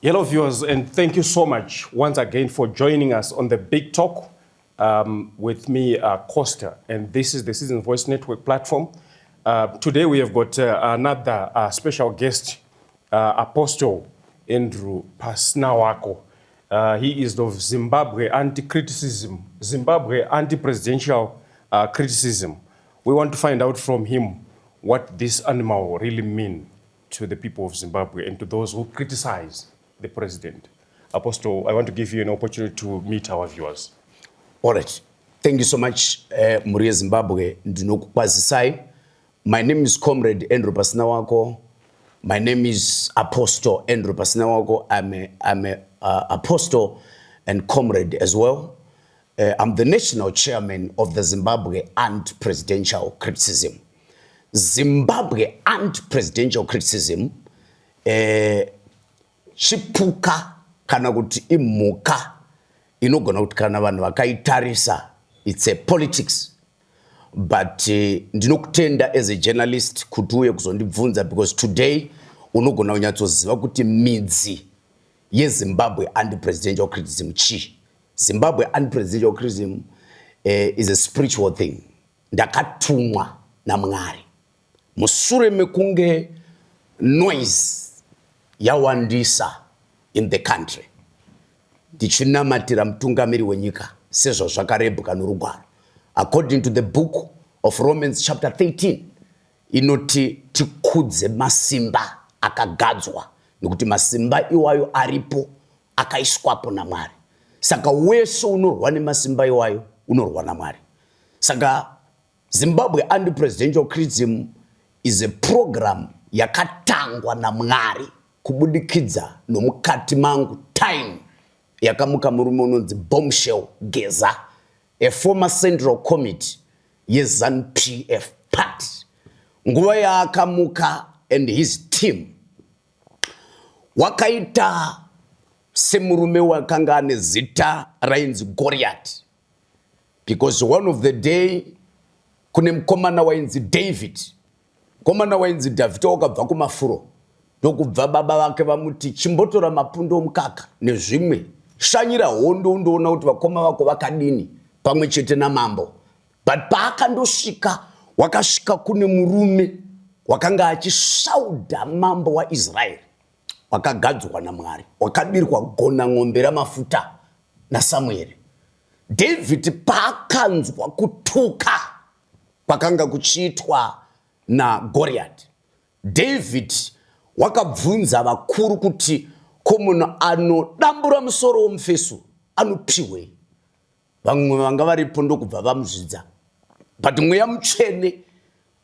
Hello, viewers, and thank you so much once again for joining us on the Big Talk with me, Costa. And this is the Citizen Voice Network platform. Today we have got another special guest, Apostle Andrew Pasinawako. He is of Zimbabwe anti-criticism, Zimbabwe anti-presidential criticism. We want to find out from him what this animal really mean to the people of Zimbabwe and to those who criticize the president. Apostle, I want to give you an opportunity to meet our viewers. All right. Thank you so much, mhuri yeZimbabwe. Ndinokukwazisai. My name is Comrade Andrew Pasinawako. My name is Apostle Andrew Pasinawako. I'm a apostle and comrade as well. I'm the national chairman of the Zimbabwe Anti-Presidential Criticism. Zimbabwe Anti-Presidential Criticism chipuka kana kuti imhuka inogona kuti kana vanhu vakaitarisa, it's a politics, but ndinokutenda as a journalist kuti uye kuzondibvunza, because today unogona kunyatsoziva kuti midzi yeZimbabwe Anti-Presidential Criticism chii. Zimbabwe Anti-Presidential Criticism is a spiritual thing. Ndakatumwa naMwari musure mekunge noise yawandisa in the country, ndichinamatira mutungamiri wenyika sezvazvakarebwa norugwaro according to the Book of Romans chapter 13, inoti tikudze masimba akagadzwa, nekuti masimba iwayo aripo, akaiswapo naMwari. Saka wese unorwa nemasimba iwayo unorwa naMwari. Saka Zimbabwe Anti-Presidential Criticism is a program yakatangwa naMwari kubudikidza nomukati mangu, time yakamuka murume unonzi Bombshell Geza, a former central committee yeZANU PF party. Nguva yaakamuka and his team, wakaita semurume wakanga ane zita rainzi Goriat, because one of the day kune mukomana wainzi David, mukomana wainzi Dhavhidha, wakabva kumafuro, ndokubva baba vake vamuti, "Chimbotora mapundo omukaka nezvimwe, shanyira hondo, undoona kuti vakoma vako vakadini pamwe chete namambo." But paakandosvika, wakasvika kune murume wakanga achishaudha mambo waIsraeri, wakagadzwa naMwari, wakadirwa gona ng'ombe ramafuta naSamueri. David paakanzwa kutuka kwakanga kuchiitwa naGoriat, David wakabvunza vakuru kuti, "Ko munhu anodambura musoro womufesu anopiwei?" Vamwe vanga varipo ndokubva vamuzvidza, but Mweya Mutsvene,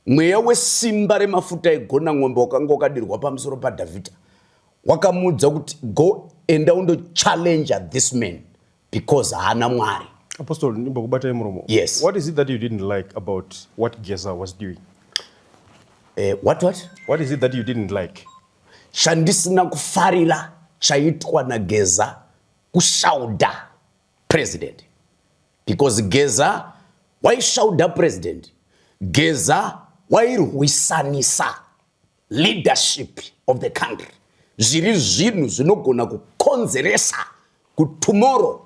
mweya wesimba remafuta egona ng'ombe wakanga wakadirwa pamusoro paDhavhidha, wakamuudza kuti, "Go, enda undochallenge this man, because haana Mwari." Apostle, ndimbokubatai muromo. Yes. What is it that you didn't like about what Geza was doing? What? What is it that you didn't like? Chandisina kufarira chaitwa naGeza kushaudha president, because Geza waishaudha president. Geza wairwisanisa leadership of the country, zviri zvinhu zvinogona kukonzeresa kutomorrow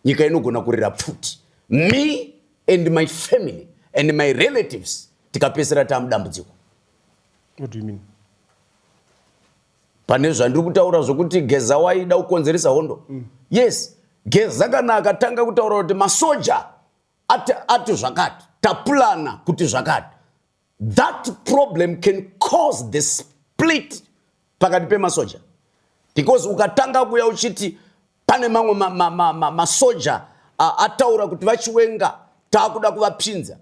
nyika inogona kurira pfuti, me and my family and my relatives tikapesera taamudambudziko. What do you mean? Pane zvandiri kutaura zvokuti Geza waida kukonzeresa hondo. Yes, Geza kana akatanga kutaura kuti masoja ati zvakati, tapulana kuti zvakati, that problem can cause the split pakati pemasoja, because ukatanga kuya uchiti pane mamwe masoja ataura kuti vaChiwenga taakuda kuvapinza,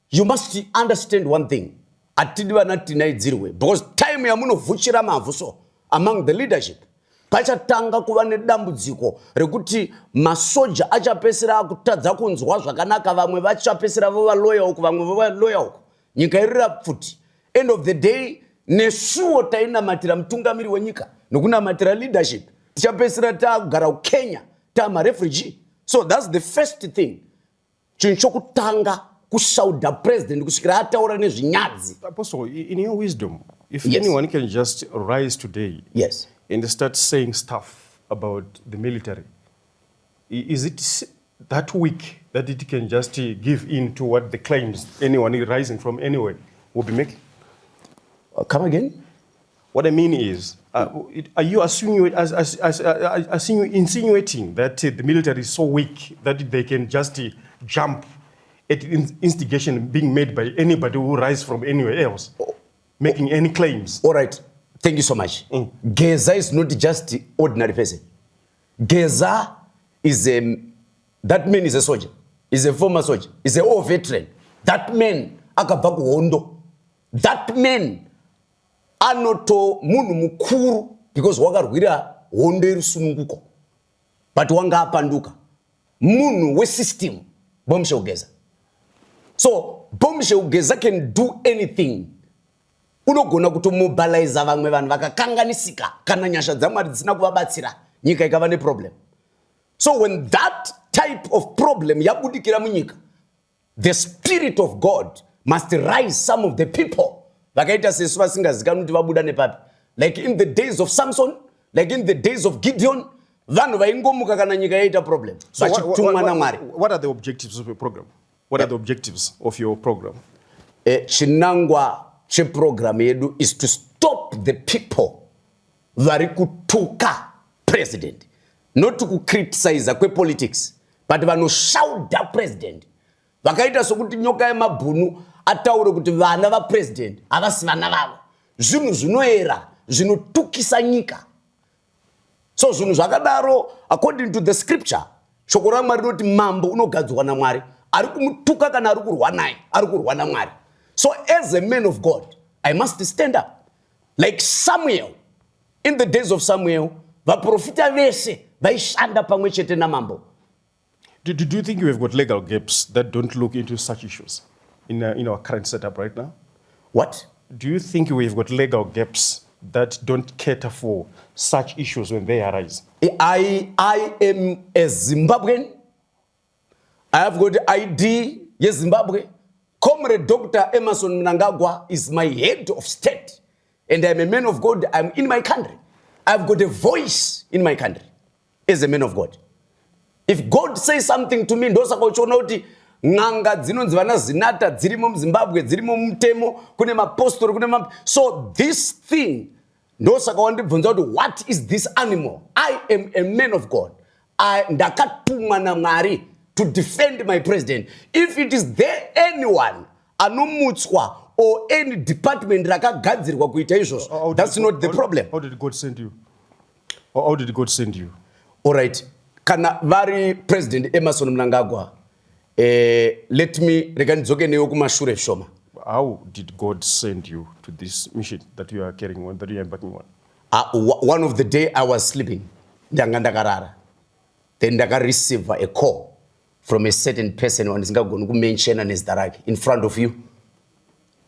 you must understand one thing: hatidi vana tinaidzirwe, because time yamunovhuchira mavhu so among the leadership, pachatanga kuva nedambudziko rekuti masoja achapesera akutadza kunzwa zvakanaka. Vamwe vachapesera vova loyal uku, vamwe vova loyal uku, nyika irira pfuti. End of the day, nesuwo tainamatira mutungamiri wenyika nokunamatira leadership, tichapesera taakugara kuKenya, taamarefugee. So that's the first thing, chinhu chokutanga, kushaudha president kusvikira ataura nezvinyadzi. Apostle, in your wisdom, if Yes. anyone can just rise today and start saying stuff about the military, is it that weak that it can just give in to what the claims anyone rising from anywhere will be making? Come again? What I mean is, are you assuming, as insinuating that the military is so weak that they can just jump at instigation being made by anybody who rise from anywhere else, making any claims? All right, thank you so much. Geza is not just ordinary person. Geza is a, that man is a soldier, is a former soldier, is a war veteran. That man akabva kuhondo. That man anoto munhu mukuru because wakarwira hondo yerusununguko, but wanga apanduka munhu wesystem, Bombshell Geza. So Bombshell Geza can do anything. Unogona kutomobiliza vamwe vanhu vakakanganisika kana nyasha dzaMwari dzisina kuvabatsira, nyika ikava neproblem. So when that type of problem yabudikira munyika, the spirit of God must rise some of the people vakaita sesu vasingazikanwi kuti vabuda nepapi, like in the days of Samson, like in the days of Gideon, vanhu vaingomuka kana nyika yaita problem So vachitumwa naMwari. What are the objectives of your program? What are the objectives of your program? Chinangwa cheprogramu yedu is to stop the people vari kutuka president, not kucriticiza kwepolitics, but vanoshauda president, vakaita sokuti Nyoka yemabhunu ataure kuti vana vapresident havasi vana vavo, zvinhu zvinoera zvinotukisa nyika. So zvinhu zvakadaro, according to the scripture, shoko raMwari rinoti mambo unogadzwa naMwari. Ari kumutuka kana ari kurwa naye ari kurwa naMwari. So as a man of God, I must stand up like Samuel. In the days of Samuel, vaprofita vese vaishanda pamwe chete namambo. Do you think you have got legal gaps that don't look into such issues in our current setup right now? What? Do you think we've got legal gaps that don't cater for such issues when they arise? I am a Zimbabwean. I have got ID yeZimbabwe. Comrade Dr. Emerson Mnangagwa is my head of state. And I'm a man of God. I'm in my country. I've got a voice in my country as a man of God. If God says something to me, ndosaka uchiona kuti n'anga dzinonzi vana Zinatha dzirimo muZimbabwe, dzirimo mumutemo, kune mapostori, kune ma... So this thing, ndosaka wandibvunza kuti what is this animal. I am a man of God. Ndakatumwa naMwari to defend my president. If it is there anyone anomutswa or any department rakagadzirwa kuita izvozvo, How did that's not the problem. How did God send you? Or how did God send you? Alright, kana vari President Emerson Mnangagwa, let me, rega ndidzoke newe kumashure zvishoma. How did God send you to this mission that you are carrying on, that you are embarking on? One of the day I was sleeping, ndanga ndakarara, then ndakareceive a call from a certain person wandisingagoni kumentiona nezita rake in front of you.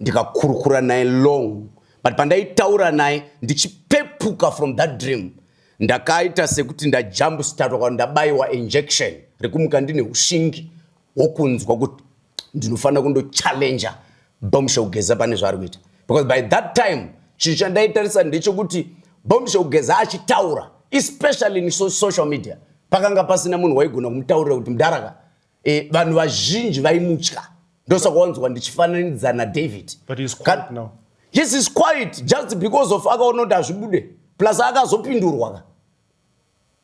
Ndikakurukura naye long, but pandaitaura naye ndichipepuka from that dream, ndakaita sekuti ndajumpstartwa kana ndabayiwa injection rekumuka ndine ushingi hwokunzwa kuti ndinofanira kundochallenja Bombshell Geza pane zvaari kuita, because by that time chinhu chandaitarisa ndechekuti Bombshell Geza achitaura, especially in social media, pakanga pasina munhu waigona kumutaurira kuti mudaraka. Vanhu vazhinji vaimutya, ndosaka wanzwa ndichifananidza naDavid. But he's quiet now. Yes, he's quiet just because of akaona kuti hazvibude, plus akazopindurwa ka.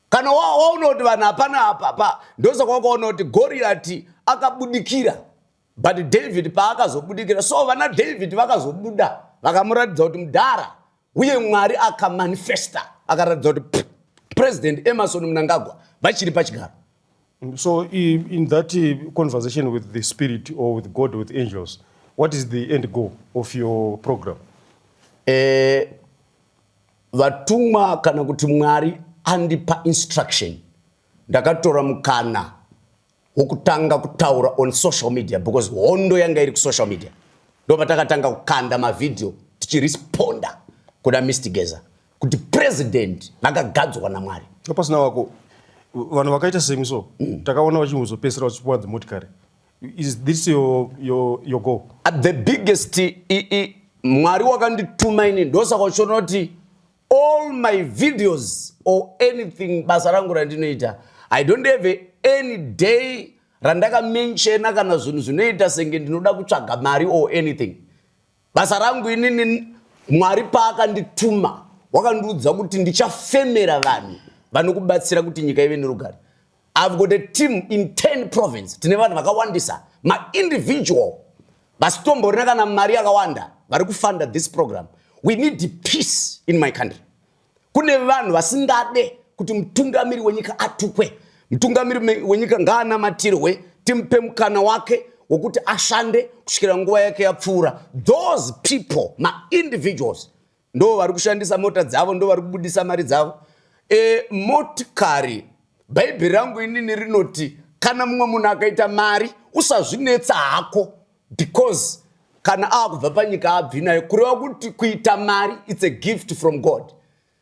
Kana waona kuti vanhu hapana apa, ndosaka wakaona kuti Goriati akabudikira, but David paakazobudikira, so vana David vakazobuda vakamuratidza kuti mudhara, uye Mwari akamanifesta akaratidza kuti President Emerson Mnangagwa vachiri pachigaro. So in that conversation with the spirit or with God, with angels, what is the end goal of your program? Vatumwa kana kuti Mwari andipa instruction. Ndakatora mukana wokutanga kutaura on social media because hondo yanga iri kusocial media. Ndo patakatanga kukanda mavhidhiyo tichiresponda kuna Mr Geza kuti president vakagadzwa naMwari. Pasina wako vanhu vakaita semi, so takaona vachingozopedzisira vachipuwa dzimotikari. Is this your goal? At the biggest, Mwari wakandituma ini, ndosaka uchiona kuti All my videos or anything, basa rangu randinoita, I don't have any day randakamenshena kana zvinhu zvinoita senge ndinoda kutsvaga mari or anything. Basa rangu inini, Mwari paakandituma wakandiudza kuti ndichafemera vanhu vanokubatsira kuti nyika ive nerugare. I've got a team in 10 province. Tine vanhu vakawandisa, maindividual vasitomborina kana mari yakawanda, vari kufunda this program. We need peace in my country. Kune vanhu vasingade kuti mutungamiri wenyika atukwe. Mutungamiri wenyika ngaanamatirwe, timupe mukana wake wekuti ashande kusvikira nguva yake yapfuura. Those people, maindividuals, ndo vari kushandisa mota dzavo, ndo vari kubudisa mari dzavo. Motikari, Bhaibheri rangu inini rinoti kana mumwe munhu akaita mari, usazvinetsa hako, because kana aakubva panyika abvi nayo. Kureva kuti kuita mari, it's a gift from God.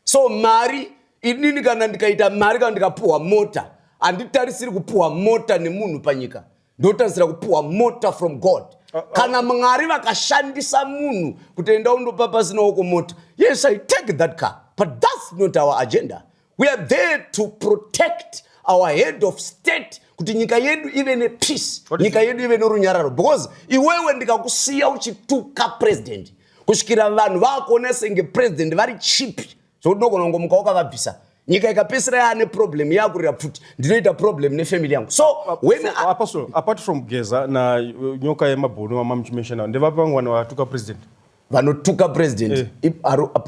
So mari inini, kana ndikaita mari, kana ndikapuhwa mota, handitarisiri kupuhwa mota nemunhu panyika, ndotarisira kupuhwa mota from God. Kana Mwari vakashandisa munhu kuti enda undopa pasinaoko mota, yes, I take that car, but that's not our agenda. We are there to protect our head of state, kuti nyika yedu ive nepeace, nyika yedu ive nerunyararo, because iwewe ndikakusiya uchituka president kusvikira vanhu vaakuona senge president vari cheap, zvokuti unogona kungomuka wakavabvisa, nyika ikapesera yaane problem, yakurira pfuti, ndinoita problem nefamily yangu. So when So, Apostle, apart from Geza na Nyoka Yemabhunu wamamuchimentiona, ndevapi vamwe vanhu vatuka president? Vanotuka president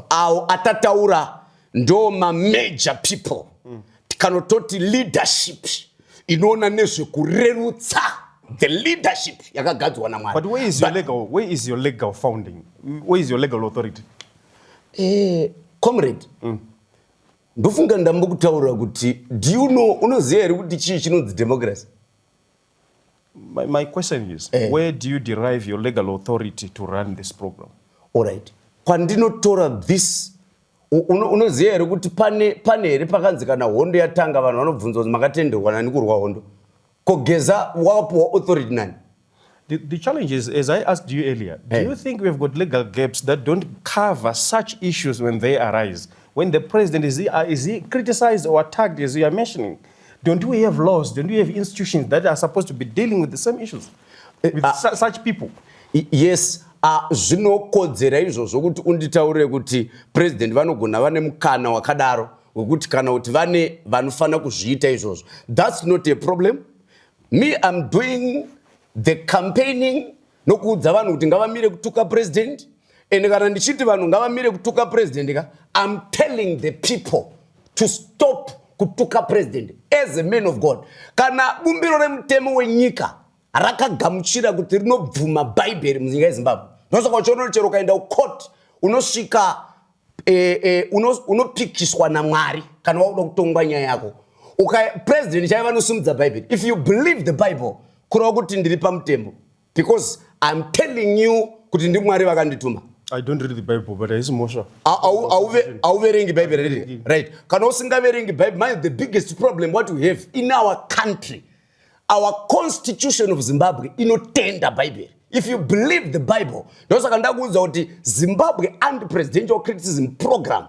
avo atataura ndo mamajor people. Tikanototi leadership inoona nezvekurerutsa, the leadership yakagadzwa naMwari. But where is your legal where is your legal founding? Where is your legal authority? Comrade, ndofunga ndambokutaurira kuti, do you know, unoziva here kuti chii chinonzi democracy? My question is, where do you derive your legal authority to run this program? Alright, kwandinotora this, unoziva here kuti pane here pakanzi kana hondo yatanga, vanhu vanobvunzwa kuti makatenderwa nani kurwa hondo? Kogeza wakapuwa authority nani? The challenge is, as I asked you earlier, do you think we've got legal gaps that don't cover such issues when they arise? When the president is he criticized or attacked, as you are mentioning, don't we have laws? Don't we have institutions that are supposed to be dealing with the same issues, with such people? Yes, zvinokodzera izvozvo kuti unditaurire kuti president vanogona vane mukana wakadaro wekuti kana kuti vane vanofanira kuzviita izvozvo. That's not a problem. Me, I'm doing the campaigning nokuudza vanhu kuti ngavamire kutuka president. And kana ndichiti vanhu ngavamire kutuka president ka, I'm telling the people to stop kutuka president as a man of God. Kana bumbiro remutemo wenyika rakagamuchira kuti rinobvuma Bhaibheri munyika yeZimbabwe, ndosaka uchiona chero ukaenda kucourt unosvika unopikiswa naMwari kana wakuda kutongwa nyaya yako. President chaivo vanosimudza Bhaibheri. If you believe the Bible, kureva kuti ndiri pamutemo, because I'm telling you kuti ndiMwari vakandituma. I don't read the Bible, but haisi mhosva. Hauverengi Bhaibheri riri right. Kana usingaverengi Bible, mind, the biggest problem what we have in our country, our Constitution of Zimbabwe inotenda Bhaibheri. If you believe the Bible, ndosaka ndakuudza kuti Zimbabwe Anti-Presidential Criticism Program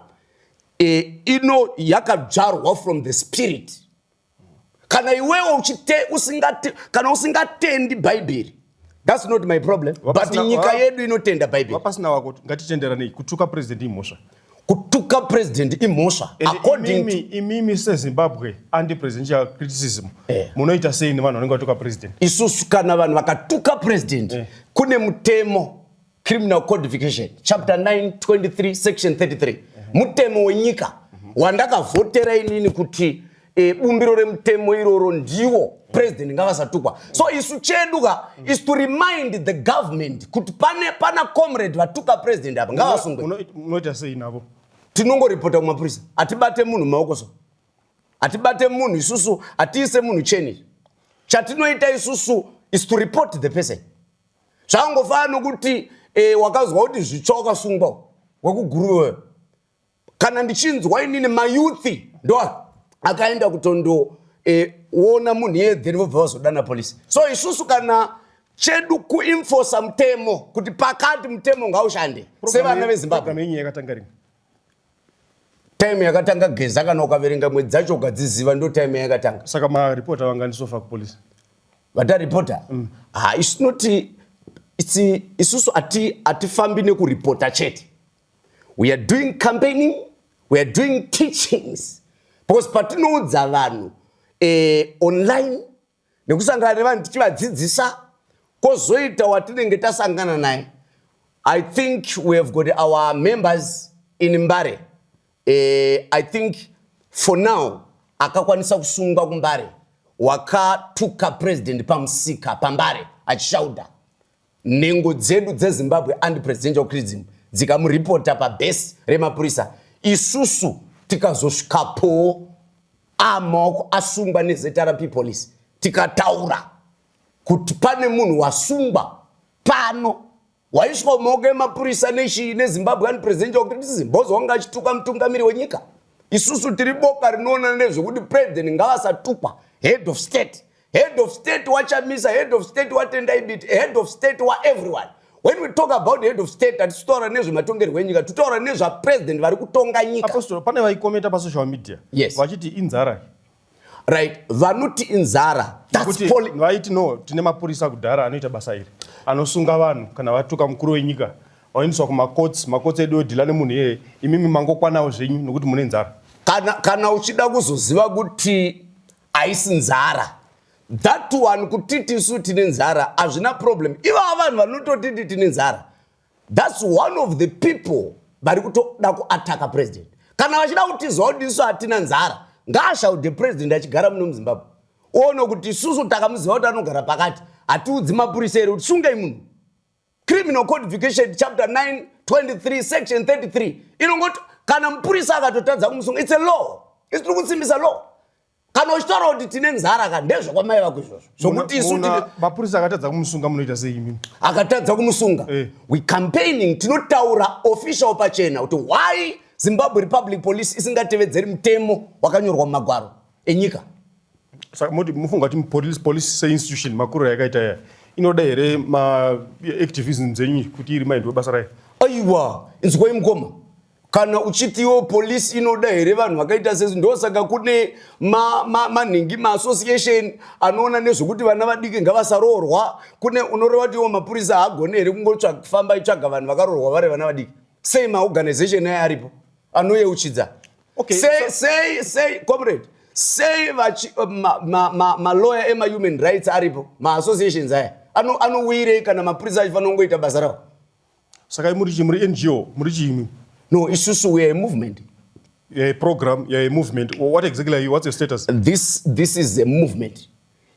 ino yakadzvarwa from the spirit. Kana iwewe kana usingatendi Bhaibheri, that's not my problem, but nyika yedu inotenda Bhaibheri. Vapasina wako, ngatitenderanei, kutuka president imhosva. Kutuka president imhosva. And According to imimi seZimbabwe Anti-Presidential Criticism, munoita sei nevanhu vanenge vatuka president? Isusu kana vanhu vakatuka president, kune mutemo, Criminal Codification chapter 923 section 33, mutemo wenyika wandakavhotera inini kuti bumbiro remutemo iroro ndiwo president ngavasatukwa. So isu chedu ka is to remind the government kuti pana comrade vatuka president apa, ngavasungwe. Munoita sei navo? Tinongoripota kumapurisa. Hatibate munhu maoko, so hatibate munhu isusu, hatiise munhu cheni. Chatinoita isusu is to report the person. Zvangofana nokuti wakazwa kuti Zvitsva wakasungwa wekuGuruve. Kana ndichinzwa inini mayouth ndo akaenda kutondo ona munhu iye, then vobva vazodana polisi. So isusu kana chedu kuenforca mutemo, kuti pakati mutemo ngaushande sevana veZimbabwe. Program yenyu yakatanga rini? Time yakatanga Geza, kana ukaverenga mwedzi dzacho ukadziziva, ndo time yakatanga. Saka maripota vangani so far kupolisi? Vataripota? Ha, isinoti isusu hatifambi nekuripota chete. We are doing campaigning, we are doing teachings, because patinoudza vanhu online nekusangana nevanhu tichivadzidzisa, kwozoita watinenge tasangana naye. I think we have got our members in Mbare. I think for now akakwanisa kusungwa kuMbare wakatuka president pamusika paMbare achishauda. Nhengo dzedu dzeZimbabwe Anti-Presidential Criticism dzikamuripota pabhesi remapurisa. Isusu tikazosvikapowo amaoko asungwa neZRP police, tikataura kuti pane munhu wasungwa pano waiswa mumaoko emapurisa nechii, neZimbabwe Anti-Presidential Criticism, because wanga achituka mutungamiri wenyika. Isusu tiri boka rinoona nezvekuti president ngavasatukwa, head of state, head of state waChamisa, head of state waTendai Biti, head of state waeveryone. When we talk about head of state, hatisi nezvematongerwo enyika, titaura nezvapresident vari kutonga nyika. Apostle, pane vaikomenta pasocial media vachiti inzara. Right, vanoti inzara, that's Kuti vaiti, no, tine mapurisa kudhara anoita basa iri, anosunga vanhu kana vatuka mukuru wenyika, vaendeswa kumacourts, macourts edu odeala nemunhu iyeye. Imimi mangokwanawo zvenyu nokuti mune nzara. Kana uchida kuzoziva kuti haisi nzara, that one, kuti tisu tine nzara hazvina problem. Ivava vanhu vanototiti tine nzara, that's one of the people vari kutoda kuataka president. Kana vachida kutiziva kuti isu hatina nzara, ngaashaude president achigara muno muZimbabwe, oone kuti isusu takamuziva kuti anogara pakati. Hatiudzi mapurisa here kuti sungai munhu? Criminal Codification chapter 9 23 section 33 inongoti kana mupurisa akatotadza kumusunga, it's a law. Isi tiri kusimbisa law. Kana uchitaura kuti tine nzara ka, ndezvekwamai vako izvozvo zvokuti isu Muna mapurisa akatadza kumusunga, munoita sei imimi? Akatadza kumusunga, we campaigning, tinotaura official pachena kuti why Zimbabwe Republic Police isingatevedzeri mutemo wakanyorwa mumagwaro enyika. Saka moti mufunga kuti police seinstitution makuru yakaita iya inoda here maactivism dzenyu kuti iri maindi webasa rayo? Aiwa, inzwai mukoma, kana uchitiwo polisi inoda here vanhu vakaita sesu, ndosaka kune manhingi maassociation anoona nezvekuti vana vadiki ngavasaroorwa. Kune unoreva kuti iwo mapurisa haagoni here kungofamba itsvaga vanhu vakaroorwa vari vana vadiki? Sei maorganization aya aripo anoyeuchidza? Sei, sei, sei, comrade, sei malawyer emahuman rights aripo, maassociations aya anowirei kana mapurisa achifanira kungoita basa ravo? Saka muri chii? Muri NGO? Muri chiimi? No, isusu we are a movement. A program, a movement. What exactly are you? What's your status? This is a movement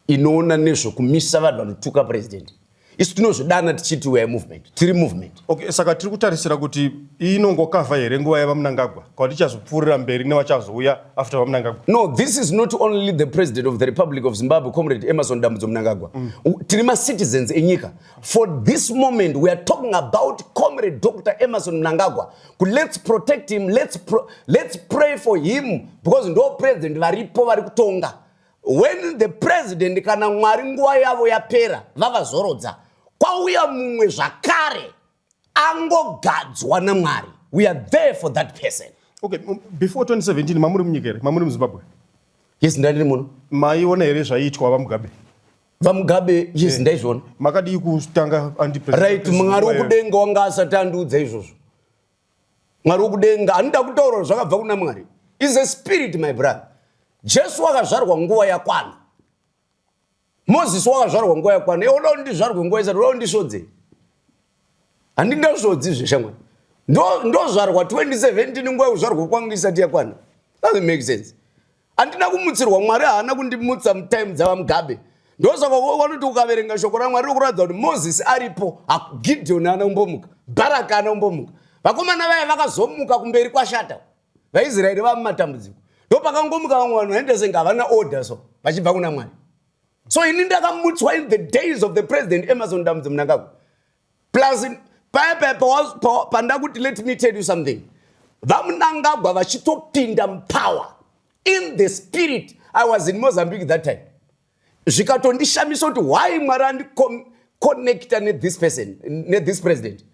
inoona nezvekumisa vanhu vanotuka president. Isu tinozvidana tichiti we are a movement, tiri movement. Okay, saka tiri kutarisira kuti inongokavha here nguva yavaMnangagwa, kana tichazopfuurira mberi nevachazouya after vaMnangagwa? No, this is not only the president of the Republic of Zimbabwe, Comrade Emerson Dambudzo Mnangagwa. Tiri macitizens enyika. For this moment we are talking about Comrade Dr Emerson Mnangagwa. Let's protect him, let's pray for him, because ndo president varipo vari kutonga. When the president, kana Mwari nguva yavo yapera, vavazorodza, kwauya mumwe zvakare angogadzwa naMwari, we are there for that person. Okay, before 2017 mamuri munyika here? Mamuri muZimbabwe? Yes, ndandiri muno. Maiona here zvaiitwa vaMugabe? VaMugabe, yes, ndaizviona. Makadii kutanga anti? Right, Mwari wokudenga wanga asati andiudza izvozvo. Mwari wokudenga, handida kutaura zvakabva kuna Mwari. Is a spirit, my brother. Jesu wakazvarwa nguva yakwana, Mozisi wakazvarwa nguva yakwana. Iwe uda kuti ndizvarwe nguva isati, uda kundisvodzei? Handingasvodzi zveshamwari. Ndozvarwa 2017, nguva yekuzvarwa kwangu isati yakwana? Doesn't make sense. Handina kumutsirwa, Mwari haana kundimutsa mutime dzavaMugabe. Ndosaka vanoti ukaverenga shoko raMwari rikuratidza kuti Mozisi aripo, Gideon haana kumbomuka, Baraka haana kumbomuka. Vakomana vaya vakazomuka kumberi kwashata, vaIsraeri vamumatambudziko. Ndo pakangomuka vamwe vanhu vaenda senge havana order, so vachibva kuna Mwari. So ini ndakamutswa in the days of the President Emerson Dambudzo Mnangagwa. Plus paya paya pandakuti, let me tell you something, vaMnangagwa vachitopinda mupower, in the spirit I was in Mozambique that time. Zvikatondishamisa kuti why Mwari andiconnecta nethis person, nethis president.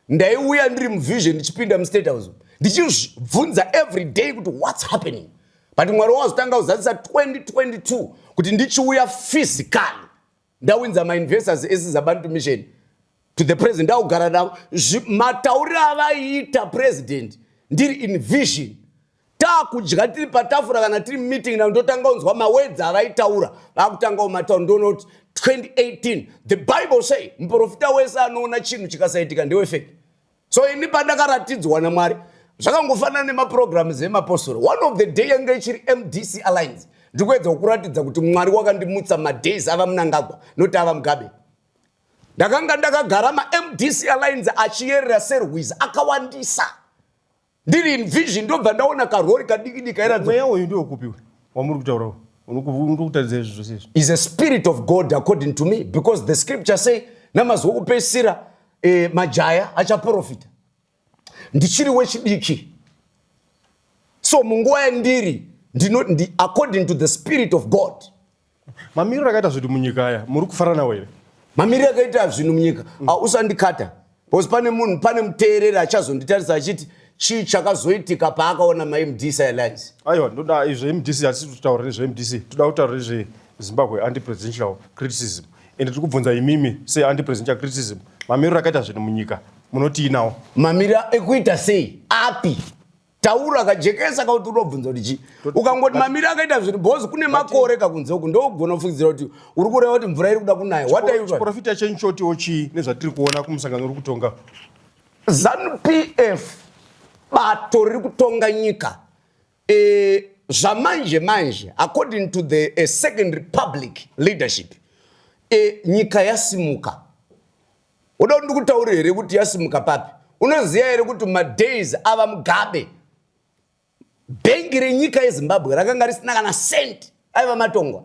Ndaiuya ndiri muvision ndichipinda mustate house. Ndichibvunza every day kuti what's happening, but Mwari wazotanga kuzadzisa 2022 kuti ndichiuya physically, ndawinza mainvestors eSizabantu Mission to the president, ndakugara navo. Matauriro avaiita president ndiri in vision, taakudya tiri patafura kana tiri meeting, na ndotanga kunzwa mawords avaitaura, vakutangawo mataura. Ndoona kuti 2018, the Bible say muprofita wese anoona chinhu chikasaitika ndewefake. So ini pandakaratidzwa naMwari, zvakangofanana nemaprograms emapostori. One of the day yanga ichiri MDC Alliance. Ndikuedza kukuratidza kuti Mwari wakandimutsa madays ava Mnangagwa, noti ava Mugabe. Ndakanga ndakagara, maMDC Alliance achiyerera serwizi, akawandisa. Ndiri in vision, ndobva ndaona karori kadiki diki kairatidza. Mweya uyu ndiwokupiwe wamuri kutaurawo uri kutaridza izvi zvose izvi? Is a spirit of God according to me, because the scripture say namazuva okupedzisira majaya achaprofita. Ndichiri wechidiki, so munguva yandiri according to the spirit of God. Mamiriro akaita zvinhu munyika aya, muri kufara nawo here? Mamiriro akaita zvinhu munyika, usandikata, because pane munhu, pane muteereri achazonditarisa achiti chii chakazoitika paakaona maMDC Alliance. Aiwa, ndoda izveMDC, hatisi kutaura nezveMDC, toda kutaura nezveZimbabwe anti-presidential criticism. Ende tiri kubvunza imimi seanti-presidential criticism, mamiriro akaita zvinhu munyika munotiinawo? Mamiriro ekuita sei? Api? Taura kajekesa kauti unobvunza kuti chii. Ukangoti mamiriro akaita zvinhu, because kune makore kakunze uku, ndogona kufungidzira kuti uri kureva kuti mvura iri kuda kunaya. What are you Chiprofita chenyu chotiwo chii nezvatiri kuona kumusangano uri kutonga? ZANU PF, bato riri kutonga nyika zvamanje manje, according to the Second Republic leadership, nyika yasimuka. Uda kuti ndikutaurire here kuti yasimuka papi? Unoziva here kuti madays ava Mugabe, bhengi renyika yeZimbabwe rakanga risina kana cent, aiva matongwa?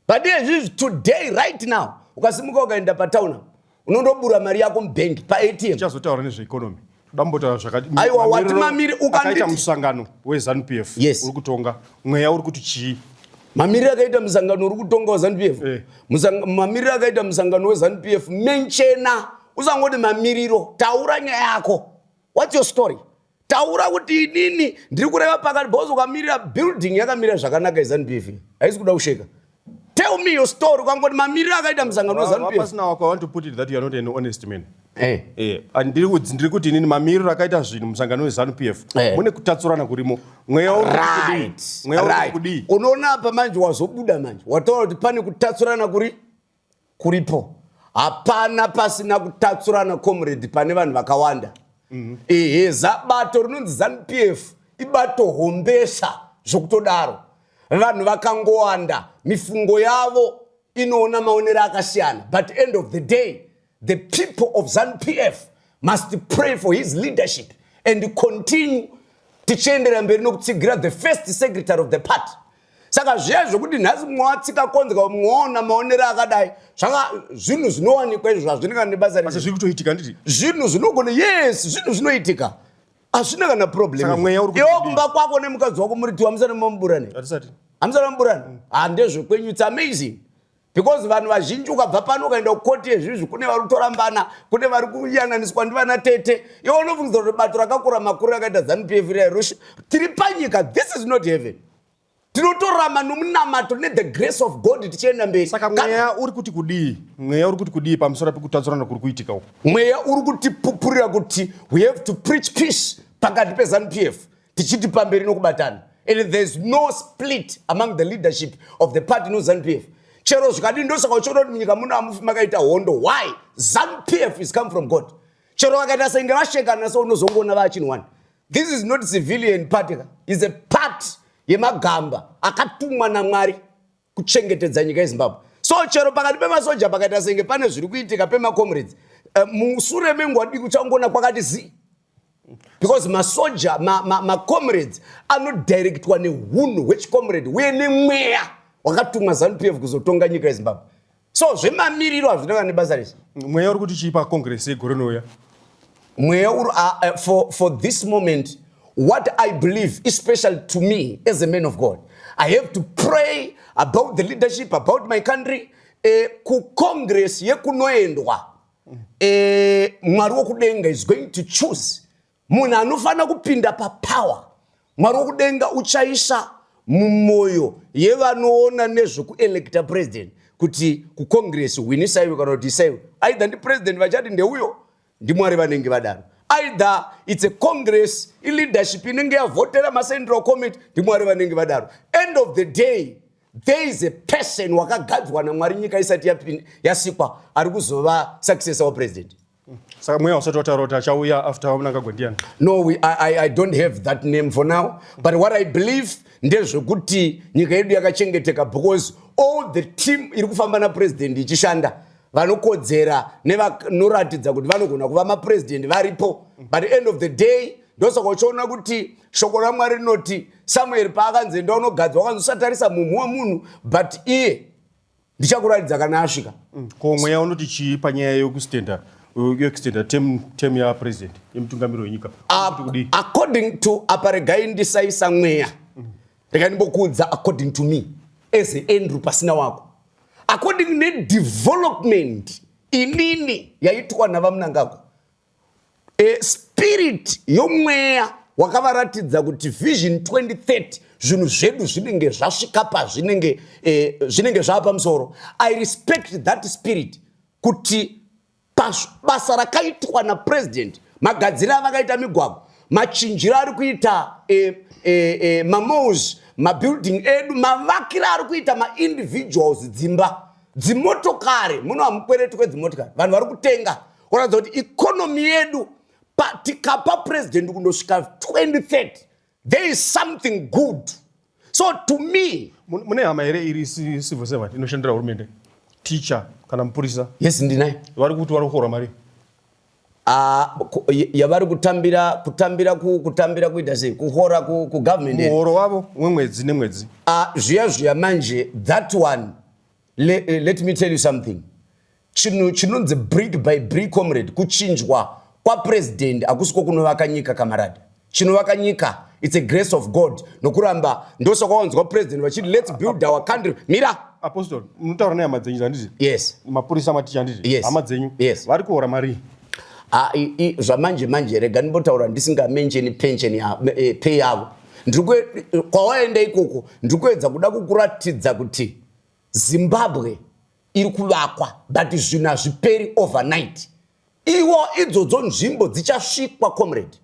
But izvizvi, today, right now, ukasimuka ukaenda patauna, unondobura mari yako mubhengi paATM. Tichazotaura nezveeconomy, toda mbotaura zvakati. Aiwa, wati akaita musangano weZANU PF uri kutonga, mweya uri kuti chii? Mamiriro akaita musangano uri kutonga weZANU PF? Eh. Mamiriro akaita musangano weZANU PF, menchena. Usangoti mamiriro, taura nyaya yako. What's your story? Taura kuti inini ndiri kureva pakati, because ukamirira building yakamira zvakanaka yeZANU PF, haisi kuda kusheka. Tell me your story. Ukangoti mamiriro akaita musangano weZANU PF. Pasina wako, I want to put it that you are not an honest man. Eh. And ndiri kuti inini mamiriro akaita zvinhu musangano weZANU PF, mune kutatsurana kurimo. Mweya uri kuti kudii? Mweya uri kudii? Unoona apa manje wazobuda manje, wataura kuti pane kutatsurana kuri kuripo. Hapana pasina kutatsurana, comrade, pane vanhu vakawanda. Ehe, zabato rinonzi ZANU PF ibato hombesa zvokutodaro. Vanhu vakangowanda, mifungo yavo inoona maonero akasiyana, but end of the day the people of ZANU PF must pray for his leadership and continue tichiendera mberi nokutsigira the first secretary of the party. Saka zviya zvokuti nhasi mumwe watsika konzwa, mumwe waona maonero akadai, zvaka zvinhu zvinowanikwa izvo, hazvina kana nebasa. Asi zviri kutoitika, nditi? Zvinhu zvinogona, yes, zvinhu zvinoitika, hazvina kana problem. Saka mweya uri kuti Iwe kudii? kumba kwako nemukadzi wako muri tiwa, hamusati mamuburane? Hatisati. Hamusati mamuburane? Ha, ndezvekwenyu. It's amazing, because vanhu vazhinji, ukabva pano ukaenda kukoti yezvizvi, kune vari kutorambana, kune vari kuyananiswa ndivana tete. Iwe unofungidzira kuti bato rakakura makuru rakaita ZANU PF riya, tiri panyika. This is not heaven. Tinotorama nomunamato nethe grace of God tichienda mberi. Saka mweya uri kuti kudii? Mweya uri kuti kudii pamusoro pekutatsurana kuri kuitika uku? Mweya uri kutipupurira kuti we have to preach peace pakati peZANU PF, tichiti pamberi nokubatana, and there's no split among the leadership of the party no ZANU PF. Chero zvikadii, ndosaka uchiona kuti munyika muno hamufi makaita hondo. Why? ZANU PF is come from God. Chero vakaita senge vashekana so, unozongoona vaachinhu one. This is not civilian party ka, is a party yemagamba akatumwa naMwari kuchengetedza nyika yeZimbabwe. So chero pakati pemasoja pakaita senge pane zviri kuitika pemacomrades, musure menguva diki uchangoona kwakati zi, because masoja, macomrades anodirectwa neunhu hwechicomrade uye nemweya wakatumwa ZANU PF kuzotonga nyika yeZimbabwe. So zvemamiriro hazvina kana nebasa rese. Mweya uri kuti chii pacongress yegore rinouya? Mweya uri for this moment, what I believe, especially to me as a man of God, I have to pray about the leadership, about my country. Kucongress yekunoendwa, Mwari wokudenga is going to choose. Munhu anofanira kupinda papower, Mwari wokudenga uchaisa mumwoyo yevanoona nezvekuelecta president kuti kucongress hwinisaiwe kana kuti isaiwe. Either ndipresident vachati ndeuyo, ndiMwari vanenge vadaro. Either it's a congress, ileadership inenge yavhotera macentral committee, ndiMwari vanenge vadaro. End of the day, there is a person wakagadzwa naMwari nyika isati yasikwa ari kuzova successor wapresident. Saka mweya usati wataura kuti achauya after vaMnangagwa ndiani? No, I don't have that name for now, but what I believe ndezvekuti nyika yedu yakachengeteka because all the team iri kufamba napresident ichishanda, vanokodzera nevanoratidza kuti vanogona kuva mapresident varipo. But end of the day, ndosaka uchiona kuti shoko raMwari rinoti Samueri paakanzi enda unogadzwa, wakanzi usatarisa mumhu wemunhu, but iye ndichakuratidza kana asvika. Ko mweya unoti chii panyaya yokuextenda term yapresident, yemutungamiri wenyika? Kuti kudii? According to apa, regai ndisaisa mweya, regai ndimbokuudza according to me as Andrew pasina wako, according nedevelopment inini yaitwa navaMnangagwa, spirit yomweya wakavaratidza kuti Vision 2030 zvinhu zvedu zvinenge zvasvika pazvinenge zvinenge zvava pamusoro. I respect that spirit kuti basa rakaitwa napresident, magadziro avakaita migwagwa, machinjiro ari kuita mamalls, mabuilding edu, mavakiro ari kuita maindividuals dzimba, dzimotokari, muno hamukweretwe dzimotokari, vanhu vari kutenga, kuratidza kuti economy yedu tikapa president kundosvika 2030, there is something good. So to me Mune hama here iri civil servant inoshandira hurumende, teacher kana mupurisa? Yes, ndinaye. Vari kuti vari kuhora mari? Ah, yavari kutambira, kutambira kuita sei, kuhora kugovernment here? Muhoro wavo wemwedzi nemwedzi. Ah, zviya zviya manje, that one, let me tell you something. Chinhu chinonzi brick by brick, comrade, kuchinjwa kwapresident hakusiko kunovaka nyika, kamarad. Chinovaka nyika, it's a grace of God nokuramba. Ndosaka wanzwa president vachiti, "Let's build our country." Mira. Apostle, munotaura nehama dzenyu, handiti? Yes. Mapurisa, maticha, handiti? Yes. Hama dzenyu. Yes. Vari kuhora mari? Ah, zvamanje manje, rega ndimbotaura ndisingamensheni pension pay yavo. Kwawaenda ikoko, ndiri kuedza kuda kukuratidza kuti Zimbabwe iri kuvakwa, but zvinhu hazviperi overnight. Iwo idzodzo nzvimbo dzichasvikwa, comrade.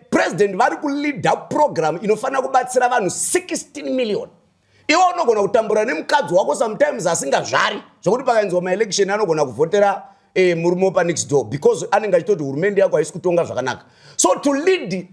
President vari kuleada program inofanira kubatsira vanhu 16 million. Iwe unogona kutambura nemukadzi wako sometimes asingazvari, zvokuti pakaenzwa maelection anogona kuvhotera murume wepa next door because anenge achitoti hurumende yako haisi kutonga zvakanaka. So to lead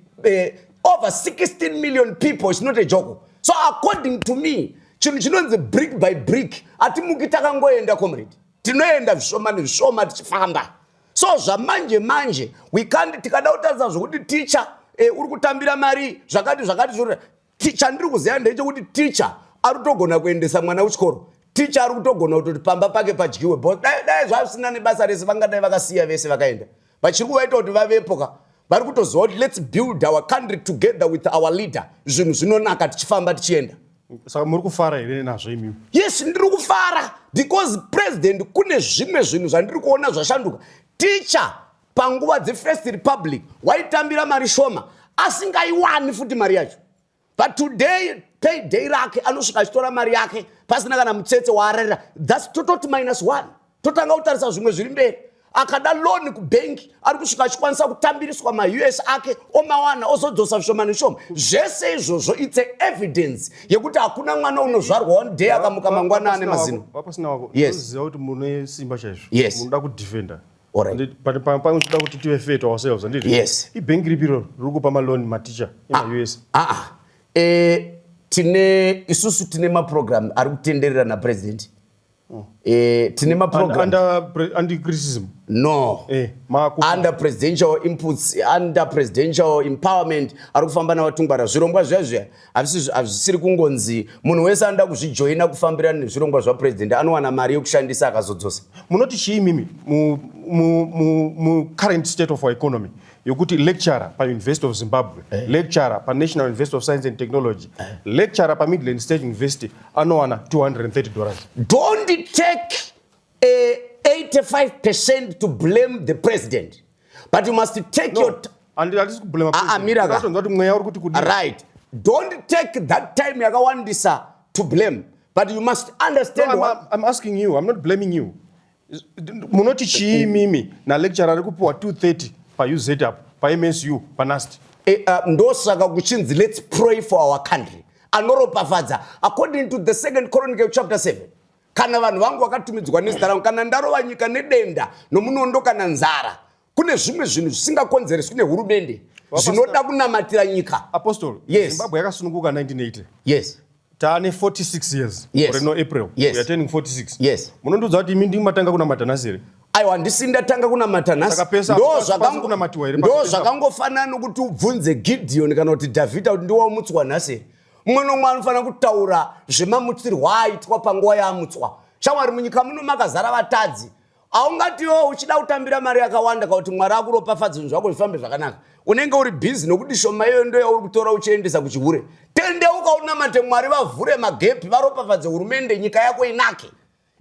over 16 million people is not a joke. So according to me, chinhu chinonzi brick by brick, hatimuki takangoenda, comrade. Tinoenda zvishoma nezvishoma tichifamba. So zvamanje manje, we can't, tikada kutarisa zvokuti ticha uri kutambira mari zvakati zvakati zvoti, chandiri kuziva ndechekuti ticha ari kutogona kuendesa mwana kuchikoro, ticha ari kutogona kutoti pamba pake padyiwe. But dai zvasina nebasa rese, vangadai vakasiya vese vakaenda. Vachiri kuvaita kuti vavepo ka, vari kutoziva kuti let's build our country together with our leader. Zvinhu zvinonaka tichifamba tichienda. Saka muri kufara here nazvo imimi? Yes, ndiri kufara because president, kune zvimwe zvinhu zvandiri kuona zvashanduka. Ticha panguva dzefirst republic waitambira mari shoma, asingaiwani futi mari yacho, but today payday rake anosvika achitora mari yake pasina kana mutsetse waararira. That's tototi minus one. Totanga kutarisa zvimwe zviri mberi. Akada loan kubhengi, ari kusvika achikwanisa kutambiriswa maUS ake, omawana, ozodzosa zvishoma neshoma. Zvese izvozvo, it's a evidence yekuti hakuna mwana unozvarwa one day akamuka mangwana ane mazino. Vapasina wako. Yes. Unoziva kuti mune simba chaizvo. Yes. Munoda kudefenda. Alright. Pamwe toda kuti tive fair to ourselves, handiti? Yes. Ibhengi ripi iroro riri kupa maloan maticha emaUS? Aa, isusu tine maprogram ari kutenderera napresident. Tine maprogram Under anti-criticism? No. Under presidential inputs, under presidential empowerment ari kufamba navatungwara. Zvirongwa zviya zviya hazvisiri kungonzi munhu wese anoda kuzvijoina. Kufambirana nezvirongwa zvapresident, anowana mari yekushandisa akazodzosa. Munoti chii mimi mu current state of our economy, yokuti lecturer paUniversity of Zimbabwe, lecturer paNational University of Science and Technology, lecturer paMidland State University anowana $230? Don't take 85% to blame the president, but you must take No. your Handisi kublema. Ah, ah, mira ka. Ndatonzwa kuti mweya uri kuti kudii. Right, don't take that time yakawandisa to blame, but you must understand No, I'm, what I'm asking you, I'm not blaming you. Munoti chii mimi nalecturer ari kupiwa 230 paUZ apo, paMSU, paNUST? Ndosaka kuchinzi let's pray for our country. Anoropafadza according to the Second Chronicle chapter 7, kana vanhu vangu vakatumidzwa nezita rangu, kana ndarova nyika nedenda nomunondo kana nzara. Kune zvimwe zvinhu zvisingakonzereswi nehurumende, zvinoda kunamatira nyika. Apostle, Yes. Zimbabwe yakasununguka 1980. Yes. Taane 46 years. Yes. Gore no April. Yes. We are turning 46. Yes. Munondiudza kuti imi ndimi matanga kunamata nhasi here? Aiwa, handisi ndatanga kunamata nhasi. Saka pesa- pasi kunamatiwa here? Ndo Pasi pesa- zvakangofanana nokuti ubvunze Gideon kana kuti Dhavhidha kuti ndiwamutswa nhasi here. Mumwe nomwe anofanira kutaura zvemamutsirwo aaitwa panguva yaamutswa. Shamwari, munyika muno makazara vatadzi. Haungatiwo uchida kutambira mari yakawanda kana kuti Mwari akuropafadza, zvinhu zvako zvifambe zvakanaka, unenge uri busy nokuti shoma iyoyo ndo yauri kutora uchiendesa kuchihure. Tendeuka, unamate Mwari vavhure magepi, varopafadze hurumende, nyika yako inake.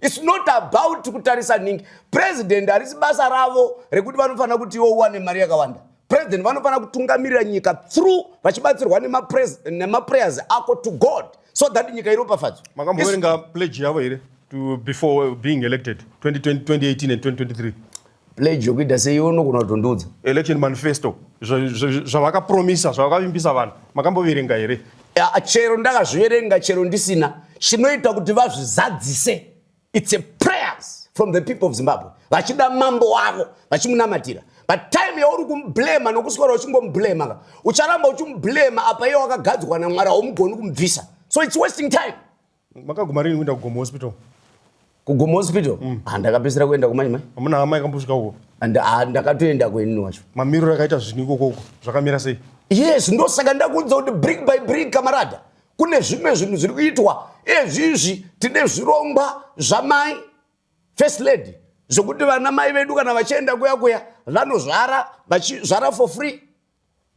It's not about kutarisa nhingi. President harisi basa ravo rekuti vanofanira kuti iwo uwane mari yakawanda. President vanofanira kutungamirira nyika through vachibatsirwa nemaprayers ako to God so that nyika iropafadzwe. Makamboverenga pledge yavo here to before being elected 2020, 2018 and 2023? Pledge yokuita sei? Iwe unogona kutondiudza. Election manifesto, zvavakapromisa, zvavakavimbisa vanhu, makamboverenga here? Ya, chero ndakazviverenga, chero ndisina, chinoita kuti vazvizadzise, it's a prayers from the people of Zimbabwe vachida mambo wavo, vachimunamatira. But time yauri kumublema nokuswera uchingomublema ka, ucharamba uchimublema. Apa iye wakagadzwa naMwari, haumugoni kumubvisa, so it's wasting time. Makaguma rini kuenda kuGomo Hospital? KuGomo Hospital? Ndakapedzisira kuenda kumanyimai. Hamuna hama yakambosvika uko? Ndakatoenda kuenini wacho. Mamiriro akaita zvinhu ikokoko zvakamira sei? Yes, ndosaka ndakuudza kuti brick by brick, kamarada. Kune zvimwe zvinhu zviri kuitwa ezvizvi. Tine zvirongwa zvamai First Lady zvokuti vana mai vedu kana vachienda kuya kuya vanozvara, vachizvara for free.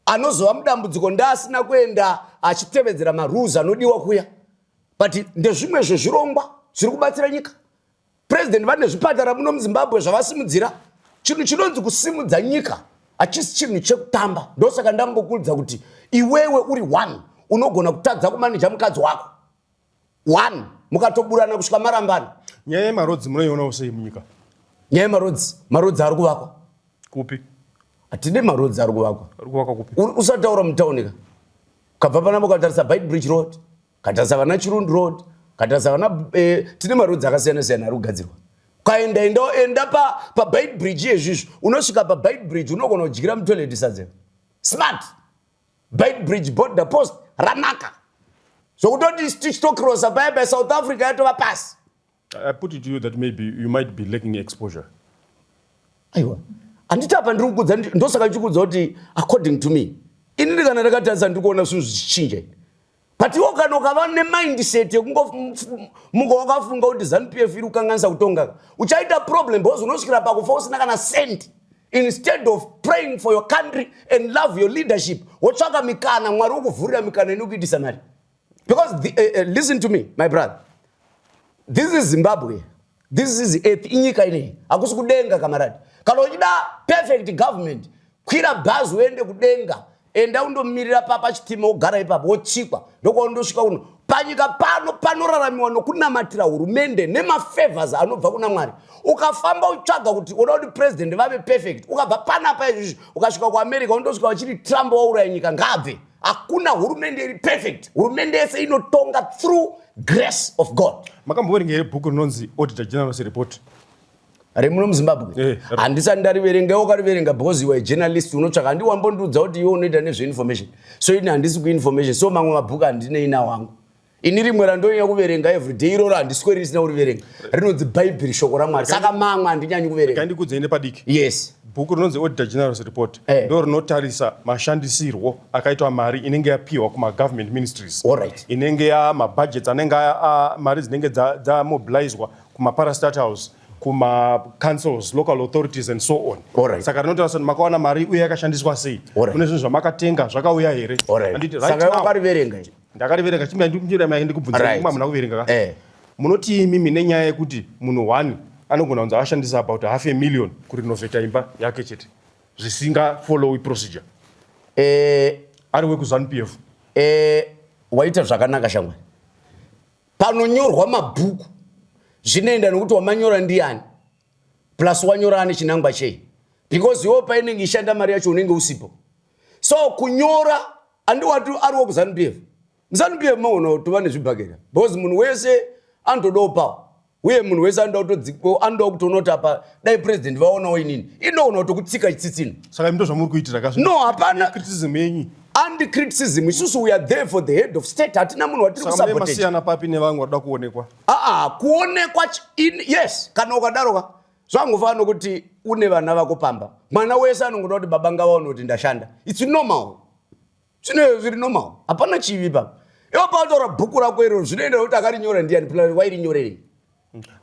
Anozova mudambudziko ndaasina kuenda achitevedzera marules anodiwa kuya, but ndezvimwe zvezvirongwa zviri kubatsira nyika. President vane zvipatara muno muZimbabwe zvavasimudzira. Chinhu chinonzi kusimudza nyika hachisi chinhu chekutamba. Ndosaka ndambokuudza kuti iwewe uri one unogona kutadza kumaneja mukadzi wako one, mukatoburana kusvika marambana. Nyaya yemaroads munoionawo sei munyika? Nyaya yemaroads, maroads ari kuvakwa. Kupi? Hatine maroads ari kuvakwa. Ari kuvakwa kupi? Usataura mutauni ka. Ukabva panapa ukatarisa Beit Bridge Road, ukatarisa vana Chirundu Road, ukatarisa vana tine maroads akasiyana siyana ari kugadzirwa. Ukaenda, enda, enda paBeit Bridge yezvizvi, unosvika paBeit Bridge unogona kudyira mutoilet sadza. Smart Beit Bridge border post ranaka zvokutoti tichitokrosa paya pa South Africa yatova pasi. I put it to you that maybe you might be lacking exposure. Aiwa, handiti apa ndiri kukudza? Ndosaka ndichikudza kuti according to me, inini kana ndakatarisa ndiri kuona zvinhu zvichinja. But iwo kana ukava nemindset yekungomuka wakafunga kuti ZANU PF iri kukanganisa kutonga, uchaita problem because unosvikira pakufa usina kana cent. Instead of praying for your country and love your leadership, wotsvaka mikana, Mwari wokuvhurira mikana inokuitisa mari. Because listen to me, my brother, this is Zimbabwe, this is earth, inyika ineyi, hakusi kudenga, kamaradi. Kana uchida perfect government, kwira bhazi uende kudenga, enda undomirira pachitima, wogara ipapo, wotsikwa, ndokwaundosvika kuno. Panyika pano panoraramiwa nokunamatira hurumende nemafavors anobva kuna Mwari. Ukafamba utsvaga kuti uda kuti president vave perfect, ukabva panapa izvizvi ukasvika kuAmerica, undosvika vachiti Trump wauraya nyika, ngaabve. Hakuna hurumende iri perfect. Hurumende yese inotonga through grace of God. Makamboverenga here bhuku rinonzi Auditor General's Report? Remuno muZimbabwe? Eh. Handisati ndariverenga. Iwe ukariverenga because you are a journalist, unotsvaka. Handi wambondiudza kuti iwe unoita nezveinformation? So ini handisi kuinformation, so mamwe mabhuku handinei nawo hangu. Ini rimwe randonyanya kuverenga everyday, iroro handisweri risina kuriverenga, rinonzi Bhaibheri, shoko raMwari. Saka mamwe handinyanyi kuverenga. Ngandikudzei nepadiki. Yes. Bhuku rinonzi Auditor General's Report Eh. ndo rinotarisa mashandisirwo akaitwa mari inenge yapiwa kumagovernment ministries, inenge yamabudgets anenge mari dzinenge dzamobilizwa kumaparastatals, kumacouncils, local authorities and so on. Saka rinotarisa kuti makawana mari uye yakashandiswa sei, kune zvinhu zvamakatenga zvakauya here. Handiti right Saka now- wakariverenga iri? Ndakariverenga. Chimndikubvunza. Hamuna kuverenga ka? Eh. Munoti imimi nenyaya yekuti munhu one anogona kunzi ashandisa about half a million kurenovheta imba yake chete zvisingafollowi procedure? Ari wekuZANU PF. Waita zvakanaka, shamwari. Panonyorwa mabhuku, zvinoenda nokuti wamanyora ndiani, plus wanyora ane chinangwa chei, because iwo painenge ishanda mari yacho unenge usipo. So kunyora andiwati ari wekuZANU PF, muZANU PF maona tova nezvibhakera, because munhu wese anotodawo power, uye munhu wese anoda kutoona kuti apa dai president vaonawo inini, inoona kutokutsika chitsitsino. Saka ndo zvamuri kuitira ka? No, hapana. Criticism yenyu. Anti criticism. Isusu we are there for the head of state. Hatina munhu watiri Saka mune kusabotage. Masiyana papi nevamwe varoda kuonekwa? Aa, kuonekwa yes, kana ukadaro ka, zvangofanana nokuti une vana vako pamba, mwana wese anongoda kuti baba ngavaone kuti ndashanda. It's normal, zvine zviri normal, hapana chivi papa. Iwo pautaura bhuku rako iroro, zvinoenda kuti akarinyora ndiani, plus wairinyorerei,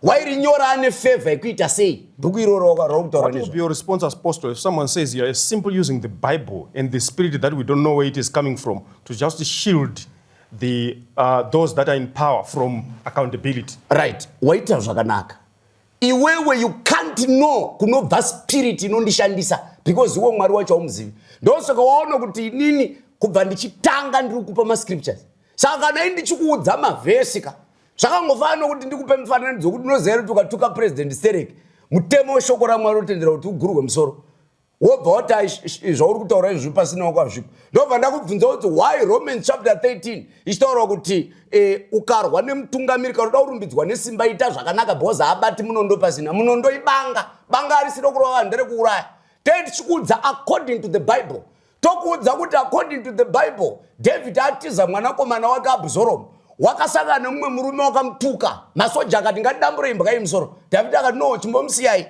wairinyora ane favor yekuita sei bhuku iroro raukutaura What would nezvo. Be your response as pastor if someone says you are simply using the Bible and the spirit that we don't know where it is coming from to just shield the those that are in power from accountability? Right, waita zvakanaka. Iwewe you can't know kunobva spirit inondishandisa, because iwe Mwari wacho haumuzivi. Ndosaka waona kuti inini kubva ndichitanga ndiri kupa mascriptures. Saka kana ini ndichikuudza mavhesi ka, zvakangofanana nokuti ndikupe mufananidzo wekuti unoziva kuti ukatuka President Sterek, mutemo weshoko raMwari unotendera kuti ugurwe musoro. Wobva wati, "Ai, zvauri kutaura izvi pasina wakazvipa." Ndobva ndakubvunza kuti why Romans chapter 13 ichitaura kuti ukarwa nemutungamiri, kana uda kurumbidzwa nesimba, ita zvakanaka, because haabati munondo pasina. Munondo ibanga, banga harisiro kurova vanhu, nderekuuraya. Tee tichikuudza according to the Bible, tokuudza kuti according to the Bible, David atiza mwanakomana wake Abhusaromu, wakasangana nemumwe murume wakamutuka. Masoja akati, "Ngatidambure imbwa iyi musoro." Dhavhidi akati, "No, chimbomusiyai."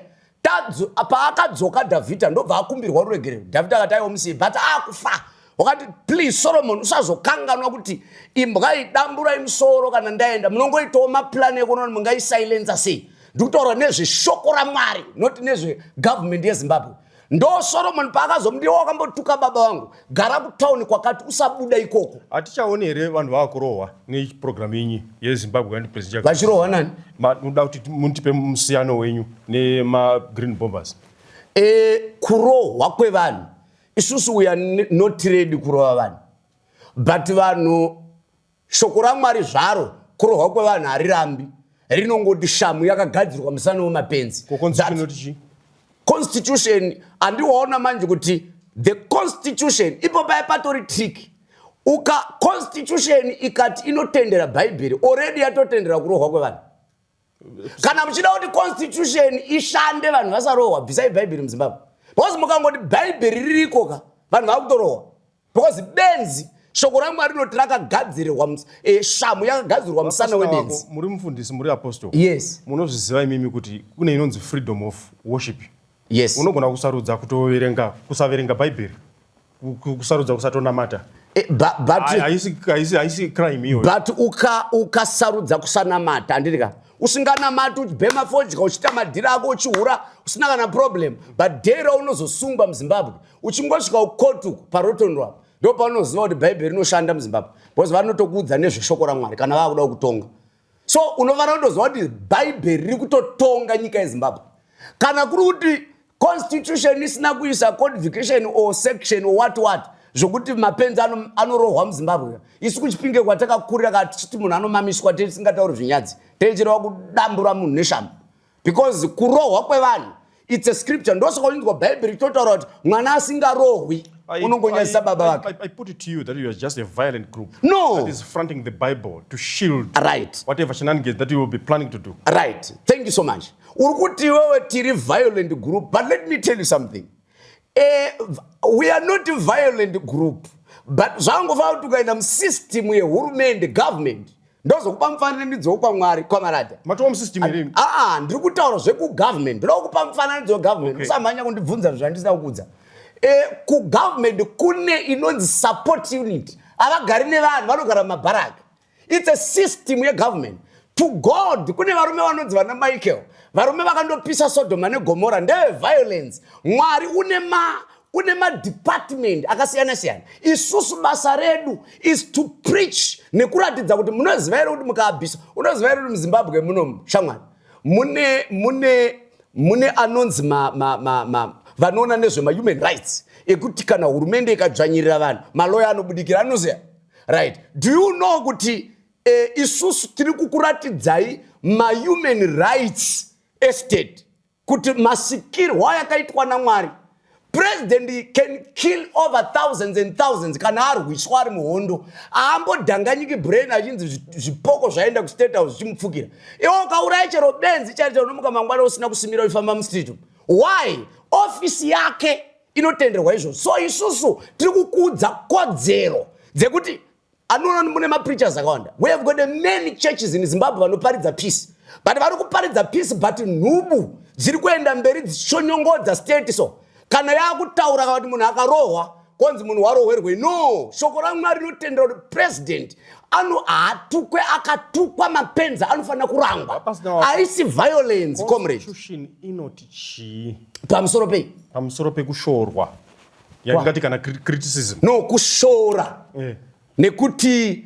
Paakadzoka Dhavhidha, ndobva akumbirwa ruregerero. Dhavhidha akati, "Aiwa, musiyei." But akufa wakati, "Please Solomon, usazokanganwa kuti imbwa idamburai musoro kana ndaenda. Munongoitawo maplani ekuona kuti mungaisailenza sei." Ndikutaura nezveshoko raMwari, not nezvegovernment yeZimbabwe. Ndo Solomon paakazomudiwa, "Wakambotuka baba vangu, gara kutauni kwakati, usabuda ikoko." Hatichaoni here vanhu vaakurohwa neprogramu yenyu yeZimbabwe and Presidential? Vachirohwa nani? Munoda kuti mutipe musiyano wenyu nemagreen bombers. Kurohwa kwevanhu, isusu we are not ready kurova vanhu, but vanhu, shoko raMwari zvaro, kurohwa kwevanhu harirambi, rinongoti shamu yakagadzirwa musana wemapenzi. Ko constitution inoti chii? Constitution handiwaona manje kuti the constitution ipo paya patori trick. Uka constitution ikati inotendera Bhaibheri, already yatotendera kurohwa kwevanhu. Kana muchida kuti constitution ishande, vanhu vasarohwa, bvisai Bhaibheri muZimbabwe, because mukangoti Bhaibheri ririko ka, vanhu vakutorohwa, because benzi, shoko raMwari rinoti rakagadzirirwa shamu yakagadzirwa musana Pastor webenzi. wako, muri mufundisi, muri apostle. Yes. Munozviziva imimi kuti kune inonzi freedom of worship? Yes. Unogona kusarudza kutoverenga, kusaverenga Bhaibheri, kusarudza kusatonamata. But Haisi crime iyoyo. But ukasarudza kusanamata, handiti ka, usinganamati, uchibhema fodya, uchiita madhiri ako, uchihura, usina kana problem, but day raunozosungwa muZimbabwe, uchingosvika kukoti uku parotondo apa, ndo paunoziva kuti Bhaibheri rinoshanda muZimbabwe, because vanotokuudza nezveshoko raMwari kana vava kuda kutonga. So unofanira kutoziva kuti Bhaibheri riri kutotonga nyika yeZimbabwe. Kana kuri kuti constitution isina kuisa codification or section or what what zvokuti mapenzi anorohwa muZimbabwe, isu kuChipinge kwatakakurira, kana tichiti munhu anomamiswa, tisingatauri zvinyadzi, tichireva kudambura munhu neshambo, because kurohwa kwevanhu, it's a scripture. Ndosaka uchinzwa Bhaibheri richitotaura kuti mwana asingarohwi unongonyadzisa baba vake. I put it to you that you are just a violent group No. that is fronting the Bible to shield whatever shenanigans that you will be planning to do. Right, thank you so much. Uri kuti iwewe tiri violent group, but let me tell you something. We are not a violent group, but zvangofanira kuti ukaenda musystem yehurumende, government, ndozokupa mufananidzo wekwaMwari kwaMarata. Matova musystem here? Aa, ndiri kutaura zvekugovernment. Ndoda kupa mufananidzo wegovernment. Usamhanya kundibvunza zvandisina kukuudza. Kugovernment kune inonzi support unit. Havagari nevanhu, vanogara mumabharaka. It's a system yegovernment. To God kune varume vanonzi vana Michael, varume vakandopisa Sodoma neGomora, ndeveviolence. Mwari une madepartment akasiyana-siyana. Isusu basa redu is to preach nekuratidza kuti munoziva here kuti mukaabhisa, unoziva here kuti muZimbabwe munomu, shamwari, mune anonzi Vanoona nezvemahuman rights, ekuti kana hurumende ikadzvanyirira vanhu, maloya anobudikira, anoziva, right? Do you know kuti isusu tiri kukuratidzai mahuman rights estate, kuti masikirwo ayakaitwa naMwari? President can kill over thousands and thousands kana arwiswa ari muhondo, haambodhanganyiki brain achinzi zvipoko zvaenda kuState House zvichimupfukira. Iwe ukauraya chero benzi chairo, unomuka mangwana usina kusimira, uchifamba mustreet. Why? Ofisi yake inotenderwa izvozvo. So isusu tiri kukuudza kodzero dzekuti anoona. Mune mapreachers akawanda. We have got a many churches in Zimbabwe vanoparidza peace, but vari kuparidza peace, but nhubu dziri kuenda mberi dzichichonyongodza state. So kana yaakutaura kuti munhu akarohwa, konzi munhu warohwerwe. No, shoko raMwari rinotendera kuti president ano haatukwe. Akatukwa mapenzi anofanira kurangwa. Pasina wako. Haisi violence, comrade. Constitution inoti chii? Pamusoro pei? Pamusoro pekushorwa, yatingati kana criticism. No, kushora nekuti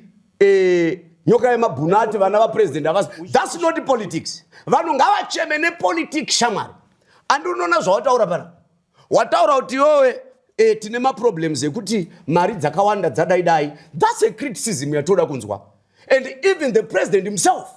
nyoka yemabhunu ati vana vapresident havasi, that's not politics. Vanhu ngavacheme nepolitics, shamwari. Andi unoona zvawataura pana, wataura kuti iwewe tine maproblems ekuti mari dzakawanda dzadai dai. That's a criticism yatoda kunzwa. And even the president himself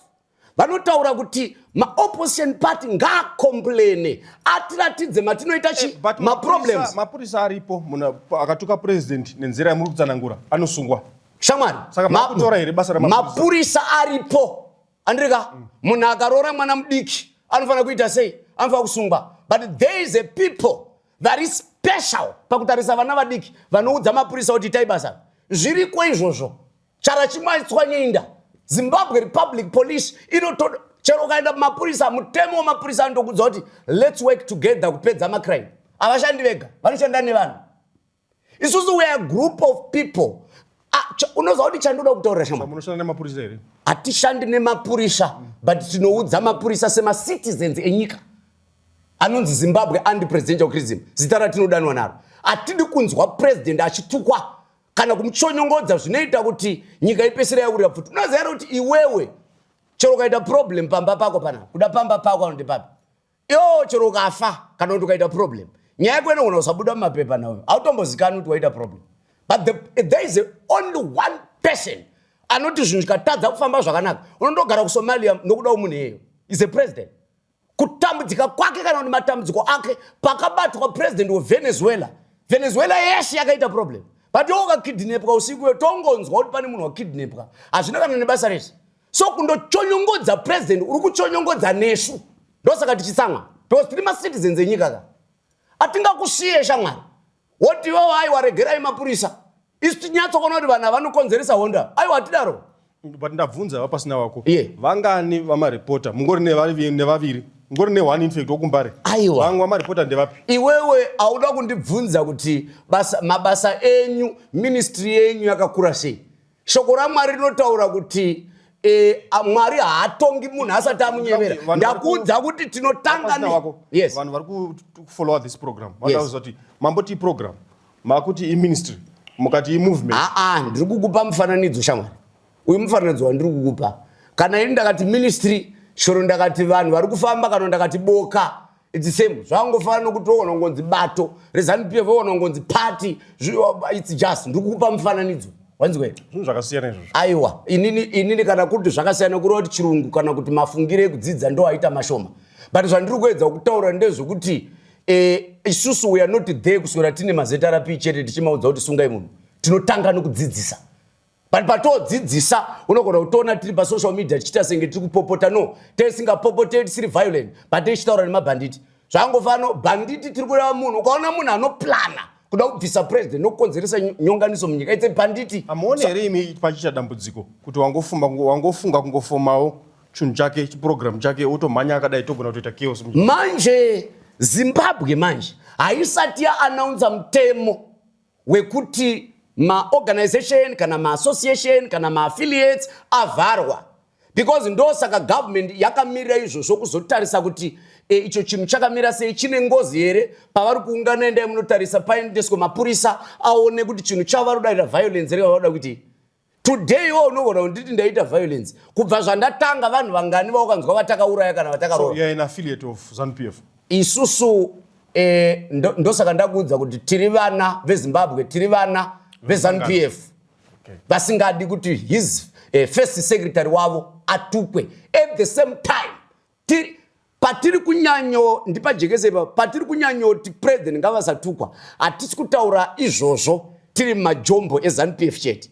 vanotaura kuti maopposition party ngaacomplaine, atiratidze matinoita chi But maproblems. Mapurisa aripo. Munhu akatuka president nenzira yamuri kutsanangura anosungwa. Shamwari, Saka makutora here basa ramapurisa? Mapurisa aripo, andika munhu akaroora mwana mudiki anofanira kuita sei? Anofanira kusungwa. But there is a people vari special pakutarisa vana vadiki, vanoudza mapurisa kuti itai basa. Zviriko izvozvo. Chara chimwe achitswanyeinda. Zimbabwe Republic Police inoto, chero ukaenda mumapurisa, mutemo wemapurisa anotokudza kuti let's work together kupedza macrime. Havashandi vega, vanoshanda nevanhu. Isusu we are a group of people. Ah, unoziva kuti chandoda kutaurira, shamwari? Munoshanda nemapurisa here? Hatishandi nemapurisa, but tinoudza mapurisa semacitizens enyika anonzi Zimbabwe Anti-Presidential Criticism, zita ratinodanwa naro. Hatidi kunzwa president achitukwa kana kumuchonyongodza zvinoita kuti nyika ipesere yaurira pfuti. Unoziva here kuti iwewe chero ukaita problem pamba pako, pana kuda pamba pako anoti papi iwo, chero ukafa kana kuti ukaita problem, nyaya yako inogona kusabuda mumapepa nayo, hautombozikani kuti waita problem. But there is only one person anoti zvinhu zvikatadza kufamba zvakanaka, unondogara kuSomalia nokuda kwomunhu iyeyo, is a president. Kutambudzika kwake kana kuti matambudziko ake, pakabatwa president weVenezuela, Venezuela yeshe yakaita problem. But iwe ukakidnapwa usiku iyo, tongonzwa kuti pane munhu wakidnapwa, hazvina kana nebasa rese. So kundochonyongodza president, uri kuchonyongodza nesu. Ndosaka tichisangwa, because tiri macitizens enyika ka. Hatingakusiye, shamwari, woti iwewo aiwa, regerai mapurisa, isu tinyatsokuona kuti vanhu havanokonzeresa honda. Aiwa, hatidaro. But ndabvunza vapasina wako. Iye. Vangani vamaripota? Mungori nevaviri, mungori neone in fact wokuMbare. Aiwa. Vamwe vamaripota ndevapi? Iwewe hauda kundibvunza kuti mabasa enyu, ministry yenyu yakakura sei. Shoko raMwari rinotaura kuti Mwari haatongi munhu asati amunyevera. Ndakuudza kuti tinotanga Pasina wako. Yes. Vanhu vari kufollowa this program vanoda kuti mamboti iprogram, makuti iministry, mukati imovement. Aa, ndiri kukupa mufananidzo, shamwari. Uyu mufananidzo wandiri kukupa, kana ini ndakati ministry, shoro ndakati vanhu vari kufamba, kana ndakati boka, it's the same. Zvangofanana nokuti wogona kungonzi bato reZANU PF, wogona kungonzi party. It's just ndiri kukupa mufananidzo, wanzwa here? Zvinhu zvakasiyana izvozvo. Aiwa, inini kana kuti zvakasiyana, kureva kuti chirungu kana kuti mafungiro ekudzidza ndo aita mashoma. But zvandiri kuedza kutaura ndezvekuti isusu we are not there kuswera tine maZRP chete tichimaudza kuti sungai munhu. Tinotanga nokudzidzisa. But patodzidzisa, unogona kutoona tiri pasocial media tichiita senge tiri kupopota. No, tesingapopotei, tisiri violent, but tichitaura nemabhanditi. Zvangofano bhanditi tiri kureva munhu, ukaona munhu anoplana kuda kubvisa president nokukonzeresa nyonganiso munyika, it's a banditi. Hamuoni here imi pachiita dambudziko kuti wangofunga kungofomawo chinhu chake, chiprogram chake, otomhanya akadai, togona kutoita chaos? Manje Zimbabwe manje haisati yaanaunza mutemo wekuti maorganization kana maassociation kana maaffiliates avharwa, because ndosaka government yakamirira izvozvo kuzotarisa kuti icho chinhu chakamira sei, chine ngozi here. Pavari kuungana, endai munotarisa, paendeswe mapurisa aone kuti chinhu chavo vari kudarira violence here, vanoda kuti today iwo unogona kunditi ndaita violence. Kubva zvandatanga, vanhu vangani vaukanzwa vatakauraya kana So vatakaroora? you are an affiliate of ZANU PF? Isusu Ndosaka ndakuudza kuti tiri vana veZimbabwe, tiri vana veZANU PF vasingadi kuti his first secretary wavo atukwe. At the same time, patiri kunyanyo ndipajekese ipapo, patiri kunyanyoti president ngavasatukwa, hatisi kutaura izvozvo tiri majombo eZANU PF chete.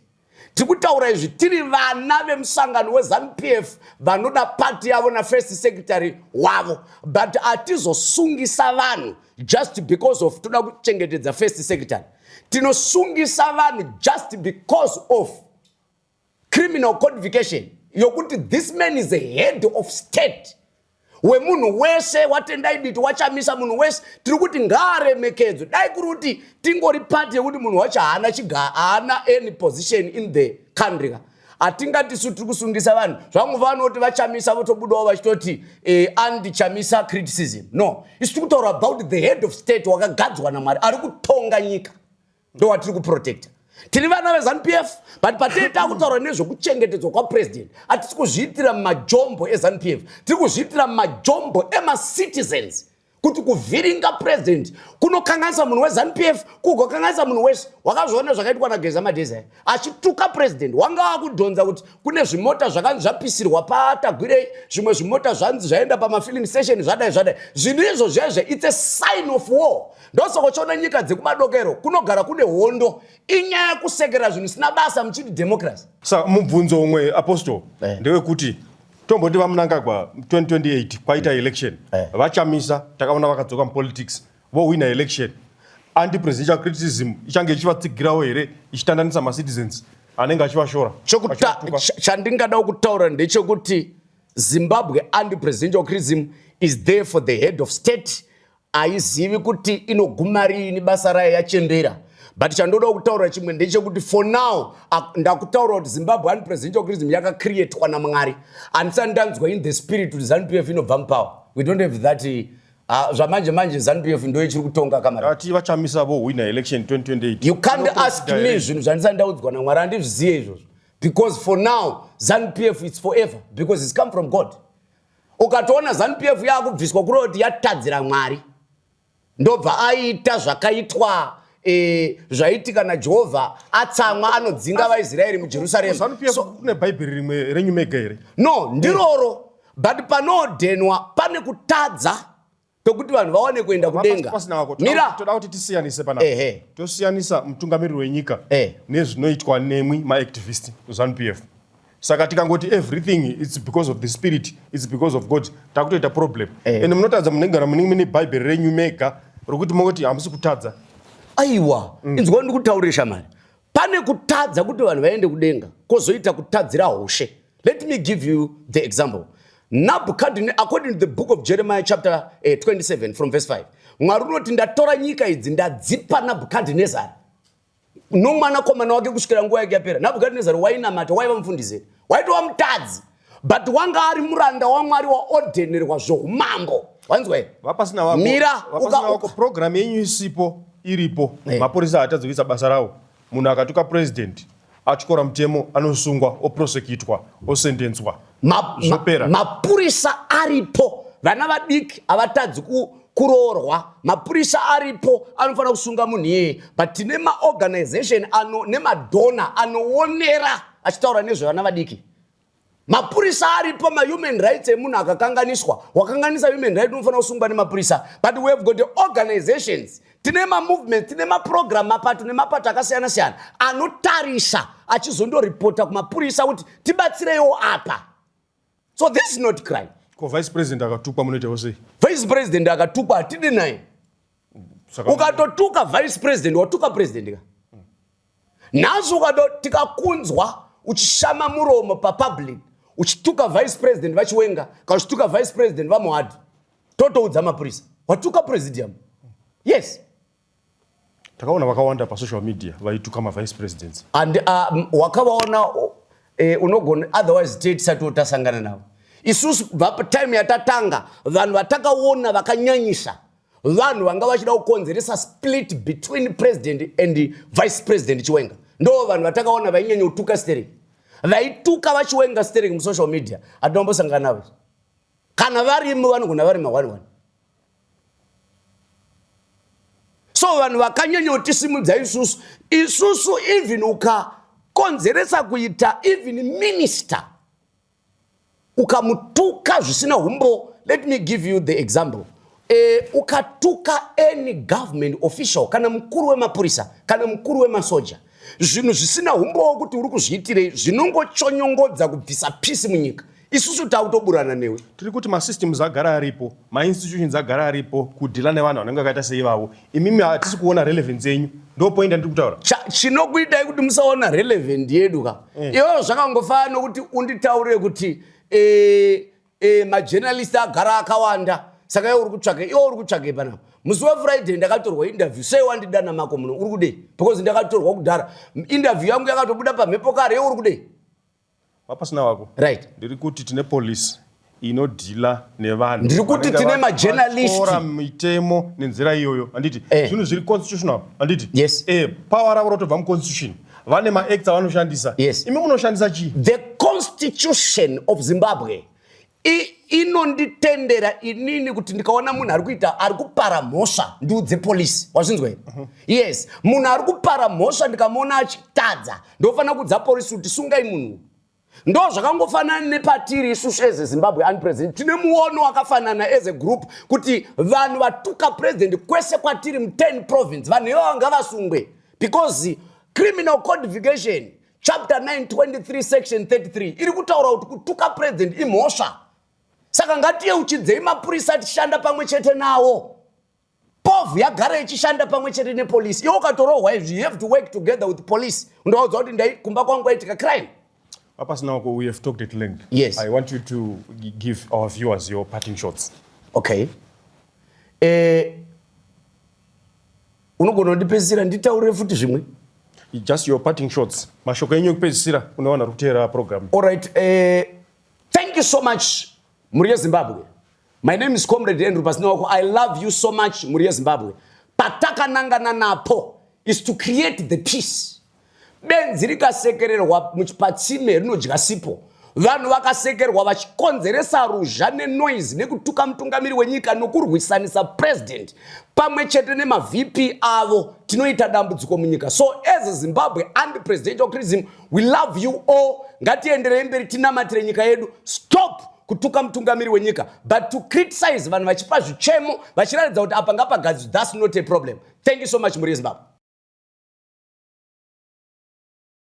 Tiri kutaura izvi tiri vana vemusangano weZANU PF vanoda pati yavo nafirst secretary wavo, but hatizosungisa vanhu just because of toda kuchengetedza first secretary. Tinosungisa vanhu just because of criminal codification yokuti this man is a head of state wemunhu wese, waTendai Biti, waChamisa, munhu wese. Tiri kuti ngaaremekedzwe. Dai kuri kuti tingori pati yekuti munhu wacho haana chiga, haana any position in the country ka, hatingati su tiri kusungisa vanhu. Zvangova kuti vaChamisa votobudawo vachitoti anti-Chamisa criticism. No, isu tiri kutaura about the head of state wakagadzwa naMwari ari kutonga nyika, ndo watiri kuprotecta. Tiri vana veZANU PF, but patee takutaura nezvekuchengetedzwa kwapresident, hatisi kuzviitira mumajombo eZANU PF, tiri kuzviitira mumajombo emacitizens, kuti kuvhiringa president kunokanganisa munhu weZANU PF, kugokanganisa munhu wese. Wakazviona zvakaitwa naGeza Madheza achituka president, wanga wakudhonza kuti kune zvimota zvakanzi zvapisirwa paTagwirei, zvimwe zvimota zvanzi zvaenda pamafilling station, zvadai zvadai. Zvinhu izvo zvezve, it's a sign of war. Ndosaka uchiona nyika dzekumadokero kunogara kune hondo, inyaya yekusekera zvinhu zvisina basa muchiti democracy. Saka mubvunzo umwe, Apostle, ndewekuti tomboti vaMnangagwa 2028 kwaita election, vaChamisa takaona vakadzoka mupolitics, vowina election, anti-presidential criticism ichange ichivatsigirawo here, ichitandanisa macitizens anenge achivashora, achivatuka? Chandingada kutaura ndechekuti Zimbabwe anti-presidential criticism is there for the head of state. Haizivi kuti inoguma riini basa rayo yachembera, but chandoda kutaura chimwe ndechekuti for now, ndakutaura kuti Zimbabwe anti-presidential criticism yakacreatwa naMwari. Handisati ndanzwa in the spirit kuti ZANU PF inobva mupower. We don't have that. Zvamanje manje ZANU PF ndo ichiri kutonga kamara. Ati vaChamisa vowina election 2028. You can't ask me zvinhu zvandisati ndaudzwa naMwari. Handizvizive izvozvo, because for now ZANU PF, it's forever, because it's come from God. Ukatoona ZANU PF yaakubviswa, kureva kuti yatadzira Mwari, ndobva aita zvakaitwa zvaitika naJehovha atsamwa, anodzinga vaIsraeri muJerusarema. ZANU PF kune bhaibheri rimwe renyu mega here? No, ndiroro, but panoodhenwa pane kutadza pekuti vanhu vawane kuenda kudenga. Pasina wako. Mira. Toda kuti tisiyanise panapa. Tosiyanisa mutungamiriri wenyika nezvinoitwa nemwi maactivist ZANU PF. Saka tikangoti everything, it's because of the spirit, it's because of God, takutoita problem. Ende munotadza, munengana munenge mune bhaibheri renyu mega rokuti mongoti hamusi kutadza. Aiwa, inzwa ndikutaurire, shamani. Pane kutadza kuti vanhu vaende kudenga, kwozoita kutadzira hoshe. Let me give you the example. Nabukadne, according to the book of Jeremiah chapter 27 from verse 5, Mwari unoti, "Ndatora nyika idzi, ndadzipa Nabhukadhinezari nomwanakomana wake kusvikira nguva yake yapera." Nabhukadhinezari wainamata, waiva mufundisi, waitova mutadzi, but wanga ari muranda waMwari waodhenerwa zvoumambo. Wanzwa here? Vapasina wako. Mira, vapasina wako, program yenyu isipo iripo, mapurisa haatadzi kuisa basa rawo. Munhu akatuka president atyora mutemo, anosungwa, oprosekitwa, osendenswa. Zvopera. Mapurisa aripo. Vana vadiki havatadzi kuroorwa. Mapurisa aripo, anofanira kusunga munhu iyeye, but tine maorganization ano nemadonor anoonera achitaura nezvevana vadiki. Mapurisa aripo, mahuman rights emunhu akakanganiswa, wakanganisa human right unofanira kusungwa nemapurisa. But we have got the organizations, tine mamovements, tine maprogram, mapato nemapato akasiyana siyana anotarisa achizondoripota kumapurisa kuti tibatsireiwo apa. So this is not crime. Ko vice president akatukwa munoitawo sei? Vice president akatukwa, hatidi naye. Ukatotuka vice president, watuka president ka. Nhasi ukato tikakunzwa uchishama muromo papublic uchituka vice president vaChiwenga, kana uchituka vice president vaMohadi, totoudza mapurisa watuka presidium, yes. Takaona vakawanda pasocial media vaituka mavice presidents. And wakavaona? Unogona, otherwise tee tisati tasangana navo isusu. Kubva patime yatatanga, vanhu vatakaona vakanyanyisa, vanhu vanga vachida kukonzeresa split between president and vice president Chiwenga, ndo vanhu vatakaona vainyanya kutuka sterek, vaituka vaChiwenga sterek musocial media. Hatinombosangana navo. Kana varimo, vanogona vari ma11. So vanhu vakanyanyotisimudza isusu, isusu even ukakonzeresa kuita even minister, ukamutuka zvisina humbo. Let me give you the example. Ukatuka any government official, kana mukuru wemapurisa, kana mukuru wemasoja, zvinhu zvisina humbowo kuti uri kuzviitirei, zvinongochonyongodza kubvisa peace munyika, isusu takutoburana newe. Tiri kuti masystems agara aripo, mainstitutions agara aripo kudeala nevanhu vanenge vakaita seivavo. Imimi hatisi kuona relevance yenyu, ndo point yandiri kutaura. Chinokuitai kuti musaona relevant yedu ka, iwewo zvakangofanana nokuti unditaurire kuti majournalist agara akawanda, saka iwe uri kutsvake, iwe uri kutsvake panapa. Musi weFriday ndakatorwa interview. Sei wandidana mako muno? Uri kudei? Because ndakatorwa kudhara, interview yangu yakatobuda pamhepo kare. Iwe uri kudei? Vapasina wako. Ndiri kuti tine police inodeala nevanhu. Ndiri kuti vanenge tine majournalist. vatyora mitemo nenzira iyoyo, handiti? Zvinhu zviri constitutional, handiti? Yes. Power ravo rotobva muconstitution, vane maacts avanoshandisa. Imi munoshandisa chii? The Constitution of Zimbabwe inonditendera inini kuti ndikaona munhu ari kuita, ari kupara mhosva, ndiudze polisi. Wazvinzwa here? Yes, munhu ari kupara mhosva, ndikamuona achitadza, ndofanira kuudza polisi kuti sungai munhu. Ndo zvakangofanana nepatiri isusu as Zimbabwe Unpresident. Tine muono wakafanana as a group kuti vanhu vatuka president kwese kwatiri mu10 province, vanhu ivavo ngavasungwe, because Criminal Codification chapter 923 section 33 iri kutaura kuti kutuka president imhosva. Saka ngatiyeuchidzei mapurisa tichishanda pamwe chete nawo. Povhu yagara ichishanda pamwe chete nepolisi. Iwe ukatorohwa izvi, you have to work together with police. Undovaudza kuti ndai kumba kwangu kwaitika crime. Vapasina wako, we have talked at length. Yes. I want you to give our viewers your parting shots. Okay, unogona kundipedzisira nditaurire futi zvimwe? Just your parting shots, mashoko enyu ekupedzisira kune vanhu vari kuteera program. Alright, thank you so much, mhuri yeZimbabwe. My name is Comrade Andrew Pasinawako. I love you so much, mhuri yeZimbabwe. Patakanangana napo is to create the peace. Benzi rikasekererwa patsime rinodya sipo. Vanhu vakasekerwa vachikonzeresa ruzha nenoise nekutuka mutungamiri wenyika nokurwisanisa president pamwe chete nemaVP avo, tinoita dambudziko munyika. So as Zimbabwe Anti-Presidential Criticism, we love you all. Ngatienderei mberi, tinamatire nyika yedu. Stop kutuka mutungamiri wenyika, but to criticize vanhu vachipa zvichemo, vachiratidza kuti apa ngapagadzirwe, that's not a problem. Thank you so much, mhuri yeZimbabwe.